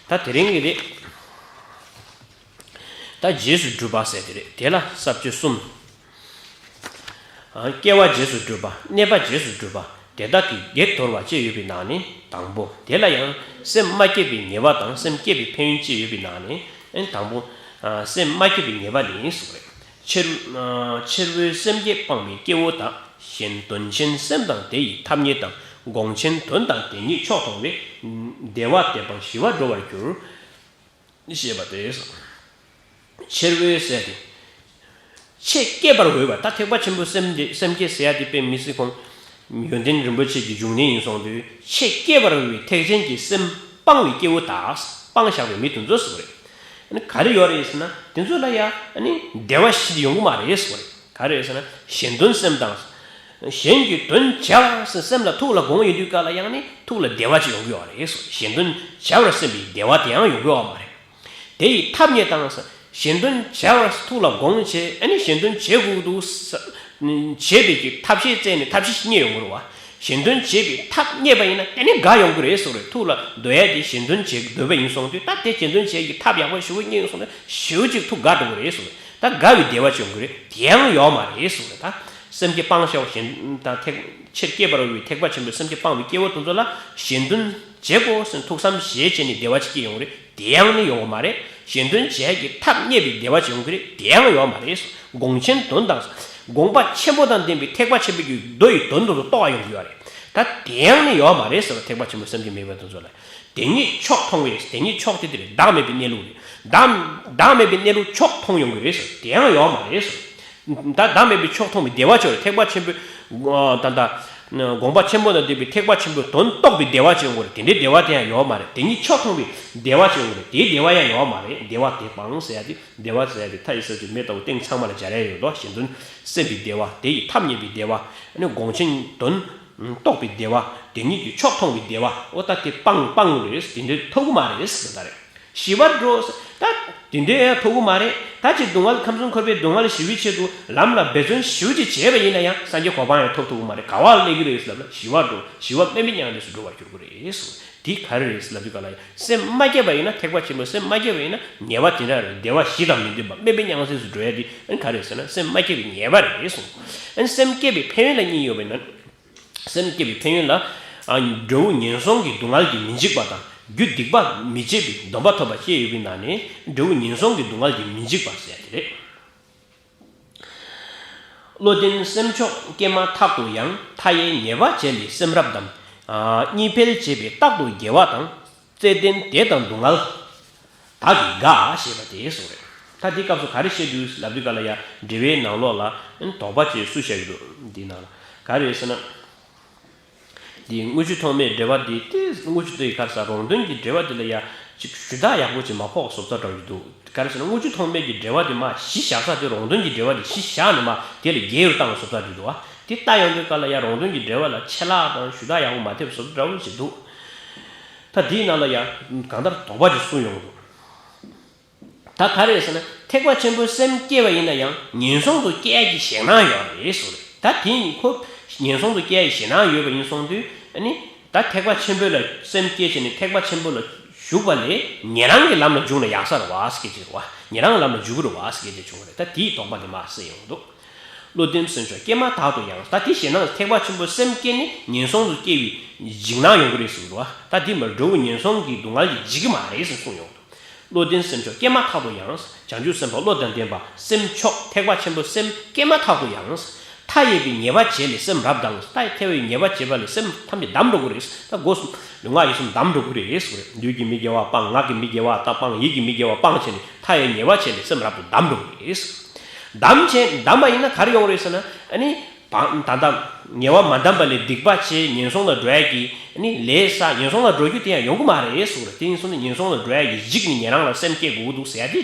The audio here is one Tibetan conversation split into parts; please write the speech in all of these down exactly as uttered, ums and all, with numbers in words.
ད་དེ་རིང་གི་རེད། ད་རྗེས་སུ་སྒྲུབ་པ་ཟེར་དེ་རེད། དེ་ལ་ས་བཅད་གསུམ། ཨ། སྐྱེ་བ་རྗེས་སུ་སྒྲུབ་པ། གནས་པ་རྗེས་སུ་སྒྲུབ་པ། དེ་དག་གི་བགེགས་དོར་བ་བཅས་ཡོད་པའི་ནང་ནས་དང་པོ། དེ་ལ་ཡང་སེམས་མ་སྐྱེས་པའི་ཉེས་པ་དང་སེམས་བསྐྱེད་པའི་ཕན་ཡོན་བཅས་ཡོད་པའི་ནང་ནས། ཨ། དང་པོ། ཨ། སེམས་མ་སྐྱེས་པའི་ཉེས་པ་ལ་ཡིན་གསུངས་རེད། ཕྱི། ཨ། ཕྱི་རོལ་སེམས་བསྐྱེད་སྤངས་པའི་སྐྱེ་བོ་དག་གཞན་དོན་ཆེན་སེམས་དང་དེ་ཡི་ཐབས་ཉེས་དང་། དགོངས་ཆེན་དོན་དང་དེ་ཉིད་མཆོག་མཐོང་བས། བདེ་བ་དེ་སྤངས་ཞི་བར་འགྲོ་བར་འགྱུར། ཞེས་པ་སྟེ། ཕྱི་རོལ་ཟེར་ཏེ། ཆེས་སྐྱེད་པར་འོས་པ། ད་ཐེག་པ་ཆེན་པོའི་སེམས་དེ། སེམས་བསྐྱེད་ཟེར་ཡ་དེ་དཔེ་མི་སྲིད་ཁོང་ཡོན་ཏན་རིན་པོ་ཆེ་གི་འབྱུང་གནས་ཡིན་སོང་དུས། ཆེས་སྐྱེད་པར་འོས་པའི་ཐེག་ཆེན་གྱི་སེམས་སྤངས་པའི་སྐྱེ་བོ་དག་སྤངས་བཞག་པའི་མི་དེ་ཚོ་ཟེར་བ་རེད། ཨ་ནི་ག་རེ་ཡོད་རེད་ཟེར་ན། དེ་ཚོ་ལ་ཡ་ཨ་ནི་བདེ་བ་ཞིག་ཡོང་གི་མ་རེད་ཟེར་བ་རེད། ག་རེ་ཟེར་ན། གཞན་དོན་སེམས་དང་། གཞན་གྱི་དོན་བྱ་བར་སེམས་ལ་ཐུགས་ལ་དགོངས་ཡོང་དུས་སྐབས་ལ་ཡང་ནི་ཐུགས་ལ་བདེ་བ་ཅིག་ཡོང་གི་ཡོད་རེད་ཟེར། གཞན་དོན་བྱ་བར་སེམས་པའི་བདེ་བ་དེ་ཡང་ཡོང་གི་ཡོད་མ་རེད། དེ་ཡི་ཐབས་ཉེས་དང་། གཞན་དོན་བྱ་བར་ཐུགས་ལ་དགོངས་བྱས། ཨ་ནི་གཞན་དོན་བྱེད་དགོས་འདུག་ཟེར། བྱེད་པའི་གི་ཐབས་ཤེས་བཙལ་ནས་ཐབས་ཤེས་ཤིག་རྙེད་ཡོང་གི་རེད་བ། གཞན་དོན་བྱེད་པའི་ཐབས་རྙེད་པ་ཡིན་ན་དེ་ནི་དགའ་ཡོང་གི་རེད་ཟེར་བ་རེད། ཐུགས་ལ་འདོད་ཡ་དེ་གཞན་དོན་བྱེད་འདོད་པ་ཡིན་སོང་དུས། ད་དེ་གཞན་དོན་བྱེད་ཀྱི་ཐབས་ཡག་པོ་ཞེ་པོ་རྙེད་ཡོང་སོང་ན་ཞེ་པོ་ཅིག་ཐུགས་དགའ་འགྲོ་གི་རེད་ཟེར་བ་རེད། ད་དགའ་བའི་བདེ་བ་ཅིག་ཡོང་གི་རེད། དེ་ཡང་ཡོད་མ་རེད་ཟེར་བ་རེད། ད་སེམས་བསྐྱེད་སྤངས་བཞག་པ་གཞན་དང་ཐེག་ཆེར་སྐྱེད་པར་འོས་པའི་ཐེག་པ་ཆེན་པོའི་སེམས་བསྐྱེད་སྤངས་པའི་སྐྱེ་བོ་དེ་ཚོ་ལ་གཞན་དོན་བྱེད་དགོས་ཟེར་ཐུགས་བསམ་བཞེས་བྱས་ནས་བདེ་བ་ཅིག་སྐྱེ་ཡོང་གི་རེད། དེ་ཡང་ནི་ཡོང་གི་མ་རེད། གཞན་དོན་བྱེད་ཀྱི་ཐབས་རྙེད་པའི་བདེ་བ་ཅིག་ཡོང་གི་རེད། དེ་ཡང་ཡོད་མ་རེད། དགོངས་ཆེན་དོན་དང་། དགོངས་པ་ཆེན་པོ་དང་ལྡན་པའི་ཐེག་པ་ཆེན་པོའི་གི་མདོ་ཡི་དོན་དུ་རྟོགས་པ་ཡོང་གི་ཡོད་རེད། ད་དེ་ཡང་ནི་ཡོད་མ་རེད་ཟེར་བ། ཐེག་པ་ཆེན་པོའི་སེམས་བསྐྱེད་མེད་པ་དེ་ཚོ་ལ། དེ་ཉིད་མཆོག་མཐོང་བས། དེ་ཉིད་མཆོག་དེ་དེ་རེད། བདག་མེད་པའི་གནས་ལུགས་རེད། བདག་བདག་མེད་པའི་གནས་ལུགས་མཆོག་མཐོང་ཡོང་གི་རེད་ཟེར། དེ་ཡང་ཡོད་མ་རེད་ཟེར། ད་བདག་མེད་པའི་མཆོག་མཐོང་བའི་བདེ་བ་ཅིག་ཡོད་རེད། ཐེག་པ་ཆེན་པོའི། ད་ལྟ་དགོངས་པ་ཆེན་པོ་དང་ལྡན་པའི་ཐེག་པ་ཆེན་པོའི་དོན་རྟོགས་པའི་བདེ་བ་ཅིག་ཡོང་གི་རེད། དེ་འདྲའི་བདེ་བ་དེ་ཡང་ཡོད་མ་རེད། དེ་ཉིད་མཆོག་མཐོང་བའི་བདེ་བ་ཅིག་ཡོང་གི་རེད། དེའི་བདེ་བ་ཡང་ཡོད་མ་རེད། བདེ་བ་དེ་སྤངས་ཟེར་ཡ་དེ། བདེ་བ་ཟེར་ཡ་དེ་མཐའ་ཡས་གསལ་བྱེད་མེ་ལྟ་བུ་སྟེང་ཚང་མ་ལ་སྦྱར་ཡ་ཡོད་དོ། གཞན་དོན་སེམས་པའི་བདེ་བ། དེ་ཡི་ཐབས་རྙེད་པའི་བདེ་བ། ཨ་ནི་དགོངས་ཆེན་དོན་རྟོགས་པའི་བདེ་བ། དེ་ཉིད་ཀྱི་མཆོག་མཐོང་བའི་བདེ་བ། འོ་ད་དེ་སྤངས་སྤངས་རེད། དེ་འདྲའི་ཐོབ་གི་མ་རེད་ཟེར་ད་རེད། ཞི་བར་འགྲོ། ད་དེ་འདྲའི་ཐོབ་གི་མ་རེད། ད་ཅིག་སྡུག་བསྔལ་ཁམས་གསུམ་འཁོར་བའི་སྡུག་བསྔལ་ཞི་བའི་ཆེད་དུ་ལམ་ལ་འབད་བརྩོན་ཞེ་པོ་ཅིག་བྱས་པ་ཡིན་ན་ཡང་སངས་རྒྱས་གོ་འཕང་ཡང་ཐོབ་ཐུབ་གི་མ་རེད། ག་བ་ལ་སླེབས་ཀྱི་རེད་ཟེར་ལབ་ན། ཞི་བར་འགྲོ། ཞི་བ་དམན་པའི་མྱང་འདས་སུ་འགྲོ་བར་འགྱུར་གྱི་རེད་ཟེར། དེ་ག་རེ་རེད་ཟེར་ལབ་དུས་ག་ལ་ཡང་སེམས་མ་སྐྱེས་པ་ཡིན་ན། ཐེག་པ་ཆེན་པོའི་སེམས་མ་སྐྱེས་པ་ཡིན་ན་ཉེས་པ་དེ་འདྲ་རེད། བདེ་བ་བཞི་དང་མི་ལྡན་པ། དམན་པའི་མྱང་འདས་སུ་འགྲོ་ཡ་དེ་ཨ་ནི་ག་རེ་རེད་ཟེར་ན། སེམས་མ་སྐྱེས་པའི་ཉེས་པ་རེད་གསུངས། ཨ་ནི་སེམས་བསྐྱེད་པའི་ཕན་ཡོན་ལ་གཉིས་ཡོད་པ་ཡིན་ན། སེམས་བསྐྱེད་པའི་ཕན་ཡོན་ལ། ཨ། འབྲས་བུ་ངན་སོང་གི་སྡུག་བསྔལ་གྱིས་མི་འཇིགས་པ་དང་། རྒྱུ་སྡིག་པ་མི་བྱེད་པའི་སྡོམ་པ་ཐོབ་པ་བཅས་ཡོད་པའི་ནང་ནས་འབྲས་བུ་ངན་སོང་གི་སྡུག་བསྔལ་གྱིས་མི་འཇིགས་པ་ཟེར་ཡ་དེ་རེད། བློ་ལྡན་སེམས་མཆོག་སྐྱེས་མ་ཐག་ཏུ་ཡང་། མཐའ་ཡས་ཉེས་པ་བྱས་ལས་སེམས་རབ་བསྡམས། ཨ། གཉིས་འཕེལ་བྱེད་པའི་རྟག་ཏུ་དགེ་བ་དང་། བརྩེ་ལྡན་དད་དང་སྡུག་བསྔལ་དག་གིས་དགའ། ཞེས་པ་དེ་གསུངས་རེད། ད་འདི་སྐབས་སུ་ག་རེ་བཤད་འདུག་ལབ་དུས་ག་ལ་ཡ། འགྲེལ་པའི་ནང་ལོགས་ལ་དོགས་པ་ཅིག་སུས་བཞག་གི་འདུག་འདི་ནང་ལ་ག་རེ་ཟེར་ན། འདི་དངུལ་ཆུ་ཐོགས་མེད་འགྲེལ་པ་འདི་དེ། དངུལ་ཆུ་དེ་ག་རེ་ཟེར། རོང་སྟོན་གྱི་འགྲེལ་པ་འདི་ལ་ཡ་ཅིག་ཞུ་དག་ཡག་པོ་ཅིག་མ་ཕོག་བཟོ་ལྟ་འདྲ་བོ་ཅིག་འདུག་ག་རེ་ཟེར་ན། དངུལ་ཆུ་ཐོགས་མེད་ཀྱི་འགྲེལ་པ་དེ་མར་གཞི་བཞག་ས་དེ་རོང་སྟོན་གྱི་འགྲེལ་པ་དེ་གཞི་བཞག་ནས་མར་དེ་ལ་རྒྱས་པར་བཏང་བཟོ་ལྟ་ཅིག་འདུག་བ། དེ་ལྟ་ཡོང་དུས་ག་ལ་ཡ་རོང་སྟོན་གྱི་འགྲེལ་པ་ལ་ཆད་ལྷག་དང་ཞུ་དག་ཡག་པོ་མ་ཐེབས་བཟོ་ལྟ་འདྲ་བོ་ཅིག་འདུག་ད་དེའི་ནང་ལ་ཡ་གང་ལྟར་དོགས་པ་ཅིག་གསུངས་ཡོང་གི་འདུག་ད་ག་རེ་ཟེར་ན། ཐེག་པ་ཆེན་པོའི་སེམས་བསྐྱེད་པ་ཡིན་ན་ཡང་ངན་སོང་དུ་སྐྱེ་ཡ་གི་ཞེད་སྣང་ཡོད་རེད་གསུངས་རེད། ད་དེ་ཡིན་ཁོ་ངན་སོང་དུ་སྐྱེ་ཡ་གི་ཞེད་སྣང་ཡོད་པ་ཡིན་སོང་དུས། ཨ་ནི་ད་ཐེག་པ་ཆེན་པོ་ལ་སེམས་བསྐྱེད་བྱས་ནས་ཐེག་པ་ཆེན་པོ་ལ་ཞུགས་པ་ལས་ཉན་རང་གི་ལམ་ལ་འཇུག་ན་ཡག་ས་རེད་བ་སྐད་ཆ་རེད་བ། ཉན་རང་གི་ལམ་ལ་འཇུག་གི་རེད་བ་སྐད་ཆ་བྱུང་བ་རེད། ད་དེའི་དོགས་པ་དེ་མར་སེལ་ཡོང་གི་འདུག་བློ་ལྡན་སེམས་མཆོག་སྐྱེས་མ་ཐག་ཏུ་ཡང་། ད་དེ་ཞེད་སྣང་། ཐེག་པ་ཆེན་པོའི་སེམས་བསྐྱེད་ནས་ངན་སོང་དུ་སྐྱེ་བའི་འཇིགས་སྣང་ཡོང་གི་རེད་གསུངས་འདུག་བ། ད་དེ་མར་འབྲས་བུ་ངན་སོང་གི་སྡུག་བསྔལ་གྱིས་འཇིགས་ཀྱི་མ་རེད་ཟེར་གསུངས་ཡོང་གི་འདུག་བློ་ལྡན་སེམས་མཆོག་སྐྱེས་མ་ཐག་ཏུ་ཡང་། བྱང་ཆུབ་སེམས་དཔའ་བློ་དང་ལྡན་པ་སེམས་མཆོག་ཐེག་པ་ཆེན་པོའི་སེམས་སྐྱེས་མ་ཐག་ཏུ་ཡང་། མཐའ་ཡས་པའི་ཉེས་པ་བྱས་ལས་སེམས་རབ་བསྡམས། མཐའ་ཐེ་བའི་ཉེས་པ་བྱས་པ་ལས་སེམས་ཐམས་ཅད་བསྡམས་འགྲོ་གི་རེད། ད་སྒོ་གསུམ་ལུས་ངག་ཡིད་གསུམ་བསྡམས་འགྲོ་གི་རེད་ཟེར་བ་རེད། ལུས་ཀྱི་མི་དགེ་བ་སྤངས། ངག་གི་མི་དགེ་བ་ད་སྤངས། ཡིད་ཀྱི་མི་དགེ་བ་སྤངས་བྱས་ནས་མཐའ་ཡས་ཉེས་པ་བྱས་ལས་སེམས་རབ་ཏུ་བསྡམས་འགྲོ་གི་རེད། བསྡམས་བྱས། བསྡམས་པ་ཡིན་ན་ག་རེ་ཡོང་རེད་ཟེར་ན། ཨ་ནི་བ། ད་ལྟ་ཉེས་པ་མ་བསྡམས་པ་ལས་སྡིག་པ་བྱས་ངན་སོང་ལ་འགྲོ་ཡ་གི་ཨ་ནི་ལས་བསགས། ངན་སོང་ལ་འགྲོ་རྒྱུ་དེ་ཡང་ཡོང་གི་མ་རེད་ཟེར་བ་རེད། དེ་ཡིན་སོང་ན་ངན་སོང་ལ་འགྲོ་ཡ་གི་འཇིགས་ནས་ཉན་རང་ལ་སེམས་བསྐྱེད་དགོས་ཀྱི་འདུག་ཟེར་ཡ་དེ་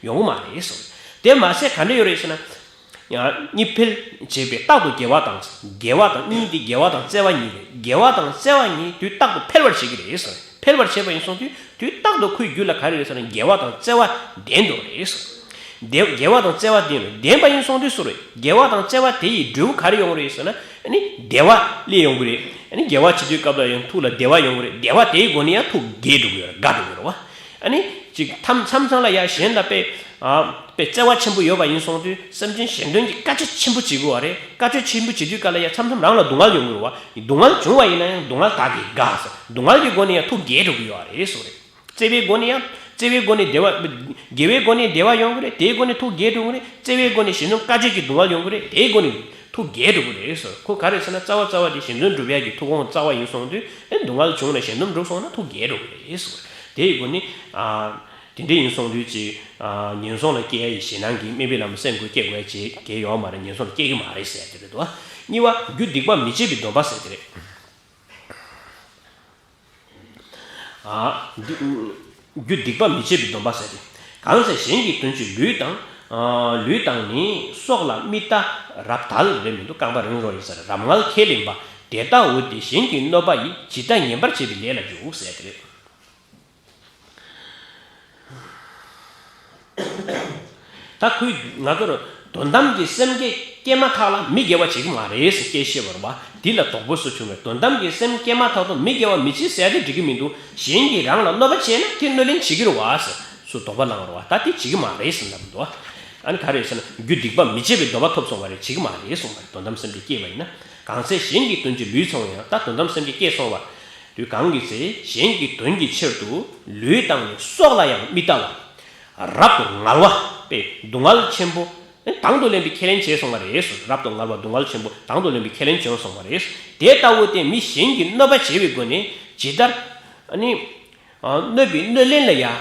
ཡོང་གི་མ་རེད་ཟེར་བ་རེད། དེ་མ་ཟད་ག་འདྲ་ཡོད་རེད་ཟེར་ན། ཡང་གཉིས་འཕེལ་བྱེད་པའི་རྟག་ཏུ་དགེ་བ་དང་། དགེ་བ་དང་གཉིས་དེ་དགེ་བ་དང་བརྩེ་བ་གཉིས་རེད། དགེ་བ་དང་བརྩེ་བ་གཉིས་དུས་རྟག་ཏུ་འཕེལ་བར་བྱེད་ཀྱི་རེད་ཟེར། འཕེལ་བར་བྱེད་པ་ཡིན་སོང་དུས་དུས་རྟག་ཏུ་ཁོའི་རྒྱུད་ལ་ག་རེ་རེད་ཟེར་ན། དགེ་བ་དང་བརྩེ་བ་ལྡན་འགྲོ་རེད་ཟེར། དེ་དགེ་བ་དང་བརྩེ་བ་ལྡན་རེད། ལྡན་པ་ཡིན་སོང་དུས་སུ་རེད། དགེ་བ་དང་བརྩེ་བ་དེ་ཡི་འབྲས་བུ་ག་རེ་ཡོང་གི་རེད་ཟེར་ན། ཨ་ནི་བདེ་བ་སླེབས་ཡོང་གི་རེད། ཨ་ནི་དགེ་བ་བྱེད་དུས་སྐབས་ལ་ཡང་ཐུགས་ལ་བདེ་བ་ཡོང་གི་རེད། བདེ་བ་དེའི་སྒོ་ནས་ཡང་ཐུགས་དགྱེས་འགྲོ་གི་ཡོད་རེད། དགའ་འགྲོ་གི་ཡོད་རེད་བ། ཨ་ནི་ཅིག་མཚམས་མཚམས་མཚམས་ལ་ཡ་གཞན་ལ་དཔེ་ཨ་དཔེ་བརྩེ་བ་ཆེན་པོ་ཡོད་པ་ཡིན་སོང་དུས་སེམས་ཅན་གཞན་དོན་གྱི་དཀའ་སྤྱད་ཆེན་པོ་བྱེད་དགོས་པ་རེད། དཀའ་སྤྱད་ཆེན་པོ་བྱེད་དུས་ག་ལ་ཡ་མཚམས་མཚམས་རང་ལ་སྡུག་བསྔལ་ཡོང་གི་རེད་བ། སྡུག་བསྔལ་བྱུང་བ་ཡིན་ན་ཡང་སྡུག་བསྔལ་བདག་གིས་དགག་ཟེར། སྡུག་བསྔལ་གྱི་སྒོ་ནས་ཡང་ཐུགས་དགྱེས་འགྲོ་གི་ཡོད་རེད་ཟེར་བ་རེད། བརྩེ་བའི་སྒོ་ནས་ཡང་བརྩེ་བའི་སྒོ་ནས་བདེ་བ། དགེ་བའི་སྒོ་ནས་བདེ་བ་ཡོང་གི་རེད། དེའི་སྒོ་ནས་ཐུགས་དགྱེས་འགྲོ་གི་རེད། བརྩེ་བའི་སྒོ་ནས་གཞན་དོན་དཀའ་སྤྱད་ཀྱི་སྡུག་བསྔལ་ཡོང་གི་རེད། དེའི་སྒོ་ནས་ཐུགས་དགྱེས་འགྲོ་གི་རེད་ཟེར། ཁོ་ག་རེ་ཟེར་ན་རྩ་བ་རྩ་བ་དེ་གཞན་དོན་སྒྲུབ་ཡག་གི་ཐུགས་དགོངས་རྩ་བ་ཡིན་སོང་དུས་ཨེ་སྡུག་བསྔལ་བྱུང་ན་གཞན་དོན་འགྲུབ་སོང་ན་ཐུགས་དགྱེས་འགྲོ་གི་རེད་ཟེར། དེའི་སྒོ་ནས་ཨ་དེ་འདྲ་ཡིན་སོང་དུས་ཅིག་ཨ་ངན་སོང་ལ་སྐྱེ་ཡ་ཡི་ཞེད་སྣང་གིས་དམན་པའི་ལམ་སེམས་ཁོས་སྐྱེ་དགོས་ཡ་ཅིག་གལ་ཡོད་མ་རེད། ངན་སོང་ལ་སྐྱེ་གི་མ་རེད་ཟེར་དེ་རེད་དོ། གཉིས་པ་རྒྱུ་སྡིག་པ་མི་བྱེད་པའི་སྡོམ་པ་ཟེར་དེ་རེད། ཨ་འདི་རྒྱུ་སྡིག་པ་མི་བྱེད་པའི་སྡོམ་པ་ཟེར་ཏེ། གང་ཚེ་གཞན་གྱི་དོན་གྱིས་ལུས་དང་། ཨ་ལུས་དང་ནི་སྲོག་ལ་མི་ལྟ། རབ་དལ་རེད་མི་འདུག་རྐང་པ་རིང་རོ་ཡིན་ས་རེད། རབ་ངལ་ཁས་ལེན་པ། དེ་ལྟ་བུ་དེ་གཞན་གྱིས་གནོད་པ་ཡིས། ཇི་ལྟར་ངན་པར་བྱེད་པའི་ལས་ལ་འཇུག་ཟེར་ཏེ་རེད། ད་ཁོས་ང་ཚོར་དོན་དམ་གྱི་སེམས་བསྐྱེད་སྐྱེས་མ་ཐག་ལ་མི་དགེ་བ་བྱེད་ཀྱི་མ་རེད་ཟེར་སྐད་བཤད་པ་རེད་བ། འདི་ལ་དོགས་པ་སུ་བྱུང་བས། དོན་དམ་གྱི་སེམས་སྐྱེས་མ་ཐག་ཏུ་མི་དགེ་བ་མི་བྱེད་ཟེར་ཏེ་འགྲིག་གི་མི་འདུག་གཞན་གྱིས་རང་ལ་གནོད་པ་བྱས་ན་དེ་གནོད་ལན་བྱེད་ཀྱི་རེད་བ་ཟེར་སུ་དོགས་པ་ལངས་རེད་བ། ད་དེ་བྱེད་ཀྱི་མ་རེད་ཟེར་ལབ་འདུག་ཨ་ནི་ག་རེ་ཟེར་ན་རྒྱུ་སྡིག་པ་མི་བྱེད་པའི་སྡོམ་པ་ཐོབ་སོང་བ་རེད། བྱེད་ཀྱི་མ་རེད་གསུངས་པ་རེད། དོན་དམ་སེམས་བསྐྱེད་སྐྱེས་པ་ཡིན་ན། གང་ཚེ་གཞན་གྱི་དོན་གྱིས་ལུས་ཚང་བ་ཡང་། ད་དོན་དམ་སེམས་བསྐྱེད་སྐྱེས་སོང་བ། དུས་གང་གི་ཚེ་གཞན་གྱི་དོན་གྱི་ཕྱིར་དུ་ལུས་དང་ནི་སྲོག་ལ་ཡང་མི་ལྟ་བར། རབ་ཏུ་ངལ་བ་པས་སྡུག་བསྔལ་ཆེན་པོ་དང་དུ་ལེན་པའི་ཁས་ལེན་བྱས་སོང་བ་རེད། རབ་ཏུ་ངལ་བ་སྡུག་བསྔལ་ཆེན་པོ་དང་དུ་ལེན་པའི་ཁས་ལེན་བྱས་སོང་བ་རེད། དེ་ལྟ་བུ་དེ་མི་གཞན་གྱིས་གནོད་པ་བྱས་པའི་སྒོ་ནས་ཇི་ལྟར་ནི། གནོད་པའི་གནོད་ལན་ལ་ཡང་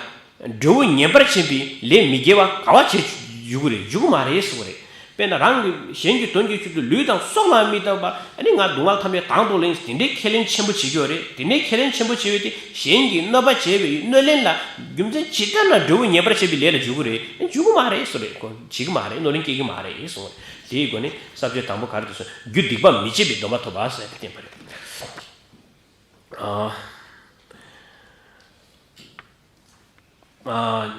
འབྲས་བུ་ངན་པར་བྱེད་པའི་ལས་མི་དགེ་བ་ག་བ་བྱེད་འཇུག་གི་རེད། འཇུག་གི་མ་རེད་གསུངས་པ་རེད། དཔེར་ན་རང་གི་གཞན་གྱི་དོན་གྱི་ཕྱིར་དུ་ལུས་དང་སྲོག་ལའང་མི་ལྟ་བར་ཨ་ནི་ང་སྡུག་བསྔལ་ཐམས་ཅད་དང་དུ་ལེན་ཟེར་དེ་འདྲའི་ཁས་ལེན་ཆེན་པོ་བྱེད་ཀྱི་ཡོད་རེད། དེ་འདྲའི་ཁས་ལེན་ཆེན་པོ་བྱེད་པའི་གནོད་པ་བྱས་པའི་གནོད་ལན་ལ་རྒྱུ་མཚན་ཇི་ལྟར་ན་འབྲས་བུ་ངན་པར་བྱེད་པའི་ལས་ལ་འཇུག་གི་རེད། འཇུག་གི་མ་རེད་གསུངས་རེད། ཁོ་བྱེད་ཀྱི་མ་རེད། གནོད་ལན་སྐྱེལ་གྱི་མ་རེད་གསུངས་རེད། དེའི་སྒོ་ནས་ས་བཅད་དང་པོ་ག་རེ་འདུག་ཟེར་རྒྱུ་སྡིག་པ་མི་བྱེད་པའི་སྡོམ་པ་ཐོབ་པ་ཟེར་ཏེ་བསྟན་པ་རེད། ཨ། ཨ།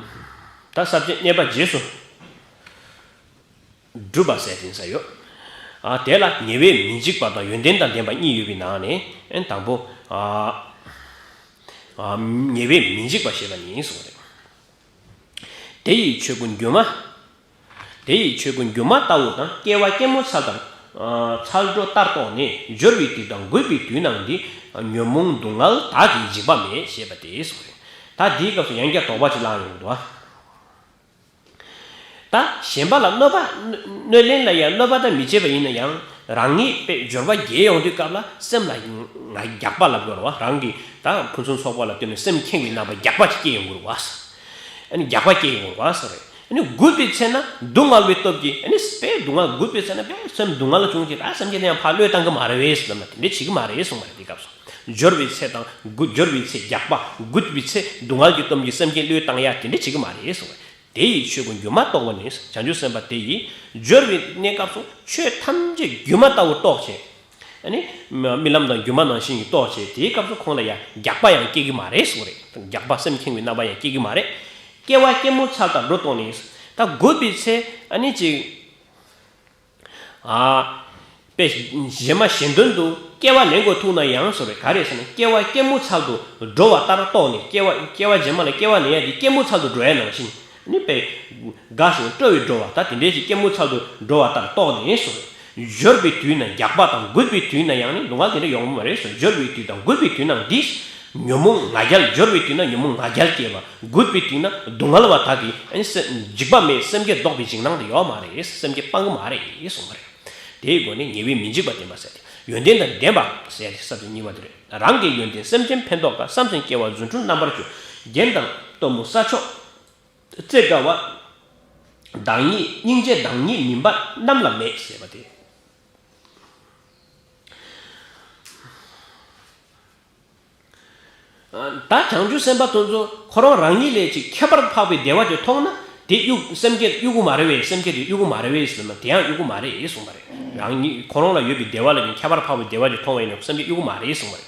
ད་ས་བཅད་གནས་པ་རྗེས་སུ་སྒྲུབ་པ་ཟེར་དེ་ཡིན་ས་ཡོད། ཨ། དེ་ལ་ཉེ་བའི་མི་འཇིགས་པ་དང་ཡོན་ཏན་དང་ལྡན་པ་གཉིས་ཡོད་པའི་ནང་ནས་ཨེ་དང་པོ། ཨ། ཨ། ཉེ་བའི་མི་འཇིགས་པ་ཞེས་པ་ནི་གསུངས་རེད། དེ་ཡི་ཆོས་ཀུན་སྒྱུ་མ། དེ་ཡི་ཆོས་ཀུན་སྒྱུ་མ་ལྟ་བུ་དང་སྐྱེ་བ་སྐྱེད་མོས་ཚལ་དང་། ཨ། ཚལ་འགྲོ་ལྟར་རྟོགས་ནས་སྦྱོར་བའི་དུས་དང་རྒུད་པའི་དུས་ན་འདི། ཉོན་མོངས་སྡུག་བསྔལ་དག་གིས་འཇིགས་པ་མེད་ཞེས་པ་དེ་གསུངས་རེད། ད་འདིའི་སྐབས་སུ་ཡང་བསྐྱར་དོགས་པ་ཅིག་ལངས་ཡོང་གི་འདུག་ད་གཞན་པ་ལ་གནོད་པ་གནོད་ལན་ལ་ཡང་གནོད་པ་དང་མི་བྱེད་པ་ཡིན་ན་ཡང་རང་ཉིད་དཔེ་འབྱོར་པ་རྒྱས་ཡོང་དུས་སྐབས་ལ་སེམས་ལ་ང་རྒྱགས་པ་ལབ་དགོས་རེད་བ། རང་གི་ད་ཕུན་སུམ་ཚོགས་པ་ལ་བརྟེན་ནས་སེམས་ཁེངས་པའི་རྣམ་པ་རྒྱགས་པ་ཅིག་སྐྱེ་ཡོང་གི་རེད་བ། ཨ་ནི་རྒྱགས་པ་སྐྱེ་ཡོང་བ་ཟེར་རེད། ཨ་ནི་རྒུད་པའི་ཚེ་ན་སྡུག་བསྔལ་བའི་སྟོབས་ཀྱིས་ཨ་ནི་དཔེ་སྡུག་བསྔལ་རྒུད་པའི་ཚེ་ན་དཔེ་སེམས་སྡུག་བསྔལ་བྱུང་ཅིག་ད་སེམས་ཅན་དེ་ཡང་ཕར་བློས་བཏང་གི་མ་རེད་བས་ལབ་ན་དེ་འདྲ་བྱེད་ཀྱི་མ་རེད་གསུངས་པ་རེད། དེ་སྐབས་སུ་སྦྱོར་བའི་ཚེ་དང་རྒུད་སྦྱོར་བའི་ཚེ་རྒྱགས་པ། རྒུད་པའི་ཚེ་སྡུག་བསྔལ་གྱི་སྟོབས་ཀྱིས་སེམས་ཅན་བློས་བཏང་ཡ་དེ་འདྲ་བྱེད་ཀྱི་མ་རེད་གསུངས་པ་རེད། དེ་ཡི་ཆོས་ཀུན་སྒྱུ་མ་རྟོགས་པ་ནི། བྱང་ཆུབ་སེམས་དཔའ་དེ་ཡིས་སྦྱོར་བའི་གནས་སྐབས་སུ་ཆོས་ཐམས་ཅད་སྒྱུ་མ་ལྟ་བུར་རྟོགས་བྱས། ཨ་ནི། རྨི་ལམ་དང་སྒྱུ་མ་ནང་བཞིན་གྱི་རྟོགས་བྱས་དེའི་སྐབས་སུ་ཁོང་ལ་ཡང་རྒྱགས་པ་ཡང་སྐྱེ་གི་མ་རེད་གསུངས་རེད། རྒྱགས་པ་སེམས་ཁེངས་པའི་རྣམ་པ་ཡང་སྐྱེ་གི་མ་རེད། སྐྱེ་བ་སྐྱེད་མོས་ཚལ་དང་འགྲོ་ལྟར་ནི། ད་རྒུད་པའི་ཚེ་ཨ་ནི་ཅིག་ཨ། དཔེ་གཞན་མ་གཞན་དོན་དུ་སྐྱེ་བ་ལེན་དགོས་ཐུག་ན་ཡང་གསུངས་རེད། ག་རེ་ཟེར་ན་སྐྱེ་བ་སྐྱེད་མོས་ཚལ་དུ་འགྲོ་བ་ལྟར་རྟོགས་ནས་སྐྱེ་བ་སྐྱེ་བ་རྗེས་མ་ལ་སྐྱེ་བ་ལེན་ཡ་དེ་སྐྱེད་མོས་ཚལ་དུ་འགྲོ་ཡ་ནང་བཞིན། ནི་དཔེ། དགའ་ཞིང་སྤྲོ་བའི་འགྲོ་བ་ད་དེ་འདྲའི་ཞིག་སྐྱེད་མོས་ཚལ་དུ་འགྲོ་བ་ལྟར་རྟོགས་ནས་སོ། སྦྱོར་བའི་དུས་ན་རྒྱགས་པ་དང་རྒུད་པའི་དུས་ན་ཡང་ནི་སྡུག་བསྔལ་དེ་འདྲ་ཡོང་གི་མ་རེད་སོ། སྦྱོར་བའི་དུས་དང་རྒུད་པའི་དུས་ན་འདི། ཉོན་མོངས་ང་རྒྱལ། སྦྱོར་བའི་དུས་ན་ཉོན་མོངས་ང་རྒྱལ་སྐྱེས་པ། རྒུད་པའི་དུས་ན་སྡུག་བསྔལ་བ་དག་གིས་ཨ་ནི་སེམས་འཇིགས་པ་མེད། སེམས་བསྐྱེད་ལྡོག་པའི་འཇིགས་སྣང་དེ་ཡོད་མ་རེད། སེམས་བསྐྱེད་སྤང་གི་མ་རེད་གསུངས་པ་རེད། དེའི་སྒོ་ནས་ཉེ་བའི་མི་འཇིགས་པ་བསྟན་པ་ཟེར་ཏེ་ཡོན་ཏན་དང་ལྡན་པ་ཟེར་ཏེ་ས་བཅད་གཉིས་པ་དེ་རེད། རང་གི་ཡོན་ཏན་སེམས་ཅན་ཕན་འདོགས་དཀའ། བསམ་སེམས་སྐྱེ་བ་རྫུ་འཕྲུལ་རྣམ་པར་འཕྱུག་རྒྱན་དང་གཏུམ་མོ་ས་ཕྱོགས། རྩེ་དགའ་བ། བདག་ཉིད་སྙིང་རྗེ་བདག་ཉིད་མིན་པ་རྣམས་ལ་མེད་ཟེར་བ་དེ། ད་བྱང་ཆུབ་སེམས་དཔའ་དེ་ཚོ་ཁོ་རང་རང་ཉིད་ལས་ཅིག་ཁྱད་པར་འཕགས་པའི་བདེ་བ་དེ་མཐོང་ན་དེ་གཡུག་སེམས་བསྐྱེད་གཡུག་གི་མ་རེད་བས། སེམས་བསྐྱེད་དེ་གཡུག་གི་མ་རེད་བས་ཟེར་ན་དེ་ཡང་གཡུག་གི་མ་རེད་གསུངས་པ་རེད། རང་ཉིད་ཁོ་རང་ལ་ཡོད་པའི་བདེ་བ་ལས་ཀྱང་ཁྱད་པར་འཕགས་པའི་བདེ་བ་དེ་མཐོང་བ་ཡིན་ན་སེམས་བསྐྱེད་གཡུག་གི་མ་རེད་གསུངས་པ་རེད།